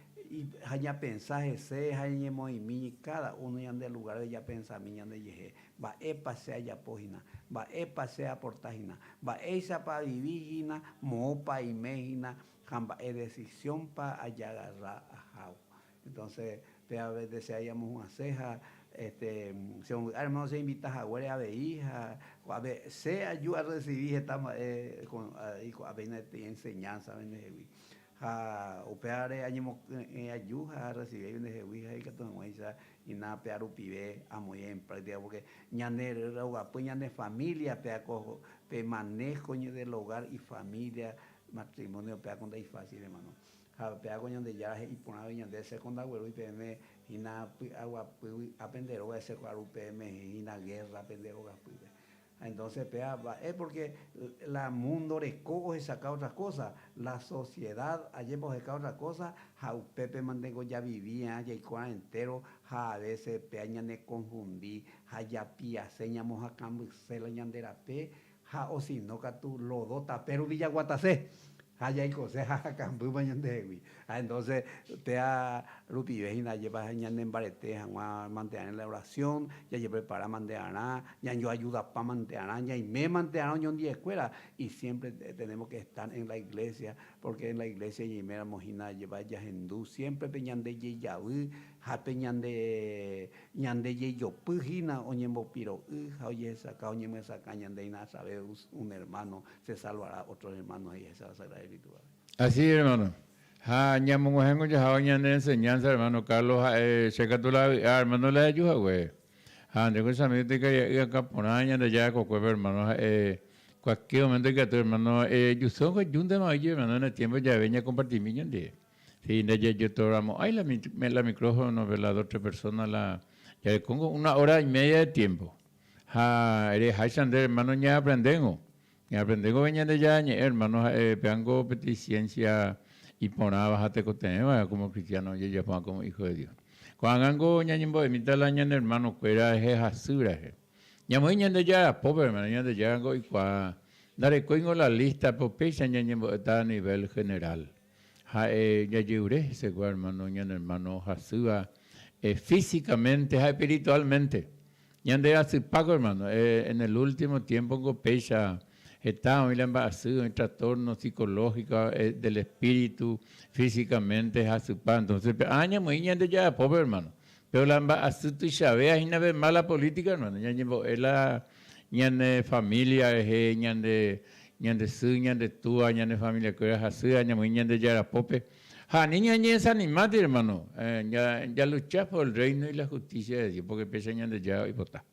ha ñapensa hese ha ñañemoĩmi káda uno ñande lugárpe japensami ñandejehe. Mba'épa che ajapo hína? Mba'épa che aporta hína? Mba'éichapa avivi hína? Moõpa aime hína? Ha mba'e decisiónpa ajagarra ahávo? Entonces, pe ave che ajamohu'ãse ha este, che omby'a hermano che invita haguére avei ha ko'ápe che aju arrecibi heta mba'e ko'ápe hína peteĩ enseñanza pendehegui. Ha upévare añemokyre'ỹ aju ha arrecibi pendehegui ha ikatu hag̃uáicha Ina pe arupive amoĩ en práctica porque ñane rogapy ñane familia pe ako pe manejo del hogar y familia matrimonio pe ako ndaifácil hermano ha pe ako Ñandejára he'i porãve ñande che ko ndaguerúi peẽme hína py'aguapy vy'a pende róga che ko aru peẽme hína guerra pende rogapýpe Entonces péva mba'e porque la mundo reko ohechaka otra cosa, la sociedad ajépa oheka otra cosa ha upépe manteko javivi'arã jaiko'arã entero ha a veces péva ñaneconfundi ha japiase ñamohakãmbyse la ñande rape ha o si no katu lodo tape rupi jaguatase. Ha jaikose ha hakãmbýma ñandehegui. Ha entonces péva rupive hína ajépa ñanembarete hag̃ua mante'arã la oración, jajeprepara mante'arã, ñañoayudapa mante'arã, ñaime mante'arã oñondiekuéra y siempre tenemos que estar en la iglesia, porque en la iglesia ñaiméramo hína ajépa jahendu siempre pe ñande jejavy ha pe ñande ñande jejopy hína oñembopiro'y ha ojehechaka oñemyesakã ñande hína a través de un hermano Se salvará otro hermano he'i hese la Sagrada Escritura-pe. Así, hermano. Ha ñamog̃uahẽngo jahávo ñane enseñanza, hermano Carlos, ha'e che katu la avy'a, hermano, la eju hague. Ha nde ko che amigo tekaria'y akã porã Ñandejára kokuépe, hermano, ha'e cualquier momento ikatu, hermano, ejusóngo ejúntema oĩje, hermano, en el tiempo jave ñakompartimi ñandie. Si ndajajotoramo'ãi la la micrófono pe la dos tres persona la jarekóngo una hora y media de tiempo. Ha ereháicha nde hermano ñaaprendéngo. Ñaaprendéngo pe Ñandejára ñe'ẽ hermano ha'e péango peteĩ ciencia iporãva ha tekotevẽva como cristiano ojejapóva como hijo de Dios. Ko'ág̃ango ñañembo'emíta la ñane hermano kuéra rehe hasy rehe. Ñamoĩ Ñandejára pópe hermano, Ñandejárango oikuaa ndarekóingo la lista pe upéicha ñañembo'éta a nivel general. Ha'e jajeure hesegua hermano ñane hermano hasýva físicamente ha espiritualmente. Ñande rasypáko hermano, en el último tiempo niko péicha heta oĩ la mba'asy, oĩ trastorno psicológico del espíritu, físicamente hasypa. Entonces pe ágã ñamoĩ ñande jajapópe hermano. Pero la mba'asy tuichavéva hína pe mala política hermano, ñañembo'e la ñane familia rehe, ñande ñande sy, ñande túa, ñane familia-kuéra hasýva ñamoĩ Ñandejára pópe. Ha ani ñañedesanimátei hermano, jalucha por el reino y la justicia de Dios, porque péicha Ñandejára oipota.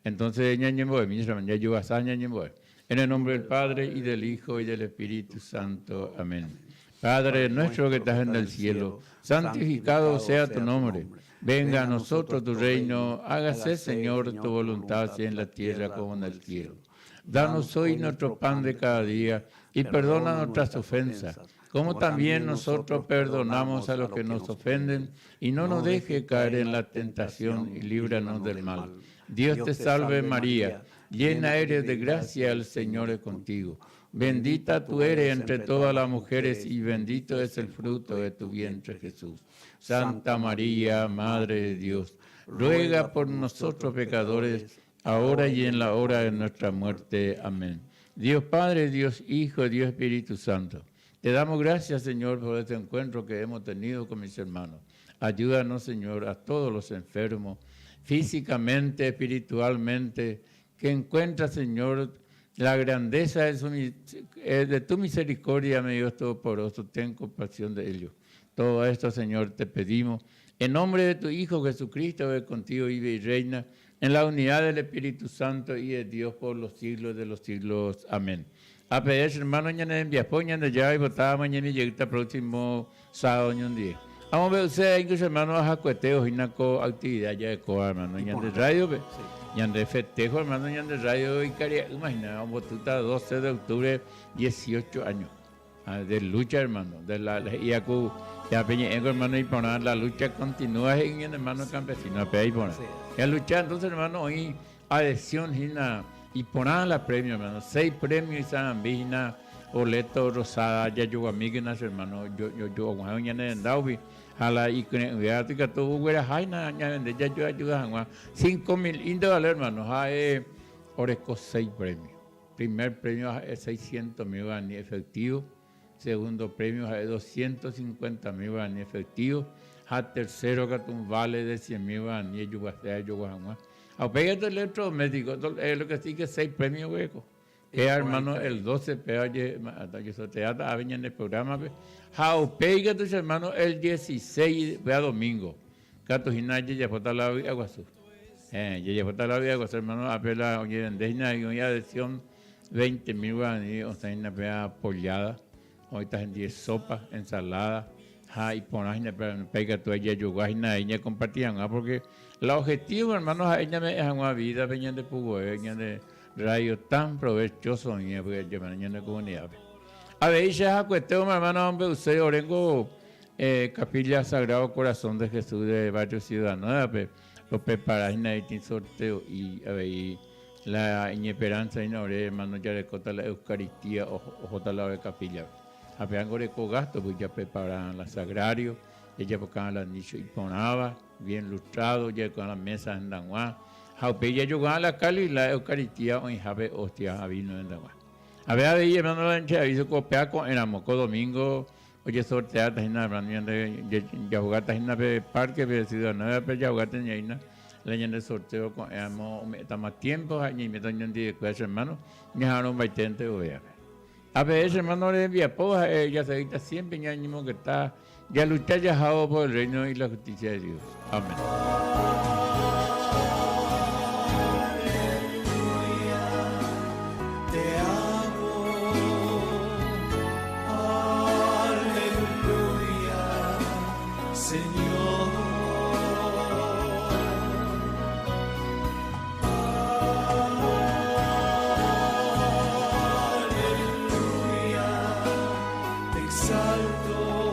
Entonces ñañembo'emi, hermano, jajuvasa ñañembo'e. En el nombre del Padre, y del Hijo, y del Espíritu Santo. Amén. Padre nuestro que estás en el cielo, santificado sea tu nombre. Venga a nosotros tu reino, hágase Señor tu voluntad así en la tierra como en el cielo. Danos hoy nuestro pan de cada día y perdona nuestras ofensas, como también nosotros perdonamos a los que nos ofenden, y no nos deje caer en la tentación y líbranos del mal. Dios te salve María, llena eres de gracia, el Señor es contigo. Bendita tú eres entre todas las mujeres y bendito es el fruto de tu vientre Jesús. Santa María, Madre de Dios, ruega por nosotros pecadores, ahora y en la hora de nuestra muerte. Amén. Dios Padre, Dios Hijo, Dios Espíritu Santo. Te damos gracias, Señor, por este encuentro que hemos tenido con mis hermanos. Ayúdanos, Señor, a todos los enfermos, físicamente, espiritualmente, que encuentra, Señor, la grandeza de tu misericordia, mi Dios Todopoderoso, ten compasión de ellos. Todo esto, Señor, te pedimos. En nombre de tu Hijo Jesucristo, que contigo vive y reina, en la unidad del Espíritu Santo y de Dios por los siglos de los siglos. Amén. A pedir, hermano, ñane enviapó, ñane ya y votaba mañana y llega próximo sábado, ñan día. Vamos a ver ustedes, incluso, hermano, a jacueteo, ginaco, actividad ya de coa, hermano, ñan de radio, pe. Ñan de festejo, hermano, ñan de radio y caria, imagina, vamos, tuta, 12 de octubre, 18 años. Ah, de lucha, hermano, de la, la IAQ, ya peña, hermano, y por nada, la lucha continúa en el hermano campesino, pe, y por nada. Ya lucha, entonces, hermano, hoy adhesión, gina, y por nada la premio, hermano, 6 premios y San Vigina, Oleto, Rosada, ya yo a mí que nace, hermano, yo, yo, yo, guau, ya ne ndaubi, jala, y con el, ya, tica, todo, güera, jaina, ya, vende, ya, yo, ayuda, guau, 5.000 indios, vale, hermano, jae, oreco, 6 premios. Primer premio es 600.000 guaraní efectivo, segundo premio es 250.000 guaraní efectivo, a tercero que un vale de 100.000 guaraní, yo voy a hacer, yo voy a jugar. A pegar el electrodoméstico, lo que sí que 6 premios hueco. Que hermano, el 12, pero oye, ma, hasta que eso te da, a venir en el programa, pe. Jau, pega tus hermanos el 16, vea domingo. Gato Jinaye, ya fue la vida, Aguazú. Ya fue la vida, Aguazú, hermano, a ver la, oye, en y una adhesión, 20.000 guaraní, o sea, una pega apoyada. Ahorita en 10 sopa, ensalada, ja, y por ahí, pero pega tu ella, yo, guay, na, ella compartían, ah, porque el objetivo, hermano, a ella me es una vida, venían de Pugo, venían de radio tan provechoso, niña, porque yo me en la comunidad. A ver, ya acuesteo, mi hermano, hombre, usted, orengo, Capilla Sagrado Corazón de Jesús de Barrio Ciudad Nueva, pe, lo preparáis, nadie tiene sorteo, y a ver, y la Iñesperanza, y no, hermano, ya le cota la Eucaristía, ojo, la de capilla. A ver, angore con gasto, pues ya preparaban la sagrario, ella buscaban la nicho y ponaba, bien lustrado, ya con la mesa en Danguá. Jaupe, ya llegaban a la Cali y la Eucaristía, o en Jabe, hostia, vino en Danguá. A ver, a ver, hermano, la hincha, aviso, copia con el amoco domingo, oye, sortea, tajina, hermano, ya de, ya, ya jugaste en la parque, de Ciudad Nueva, pero ya jugaste en ahí, la llena de sorteo con el amo, me está más tiempo, ay, ni me doy ni un día de clase, hermano, ni dejaron baitente, o vea. A ver, ese hermano le envía poja, ya se edita siempre, ya mismo que está, ya lucha ya jao por el reino y la justicia de Dios. Amén. Aleluya, te amo. Aleluya, Señor. Aleluya, te exalto.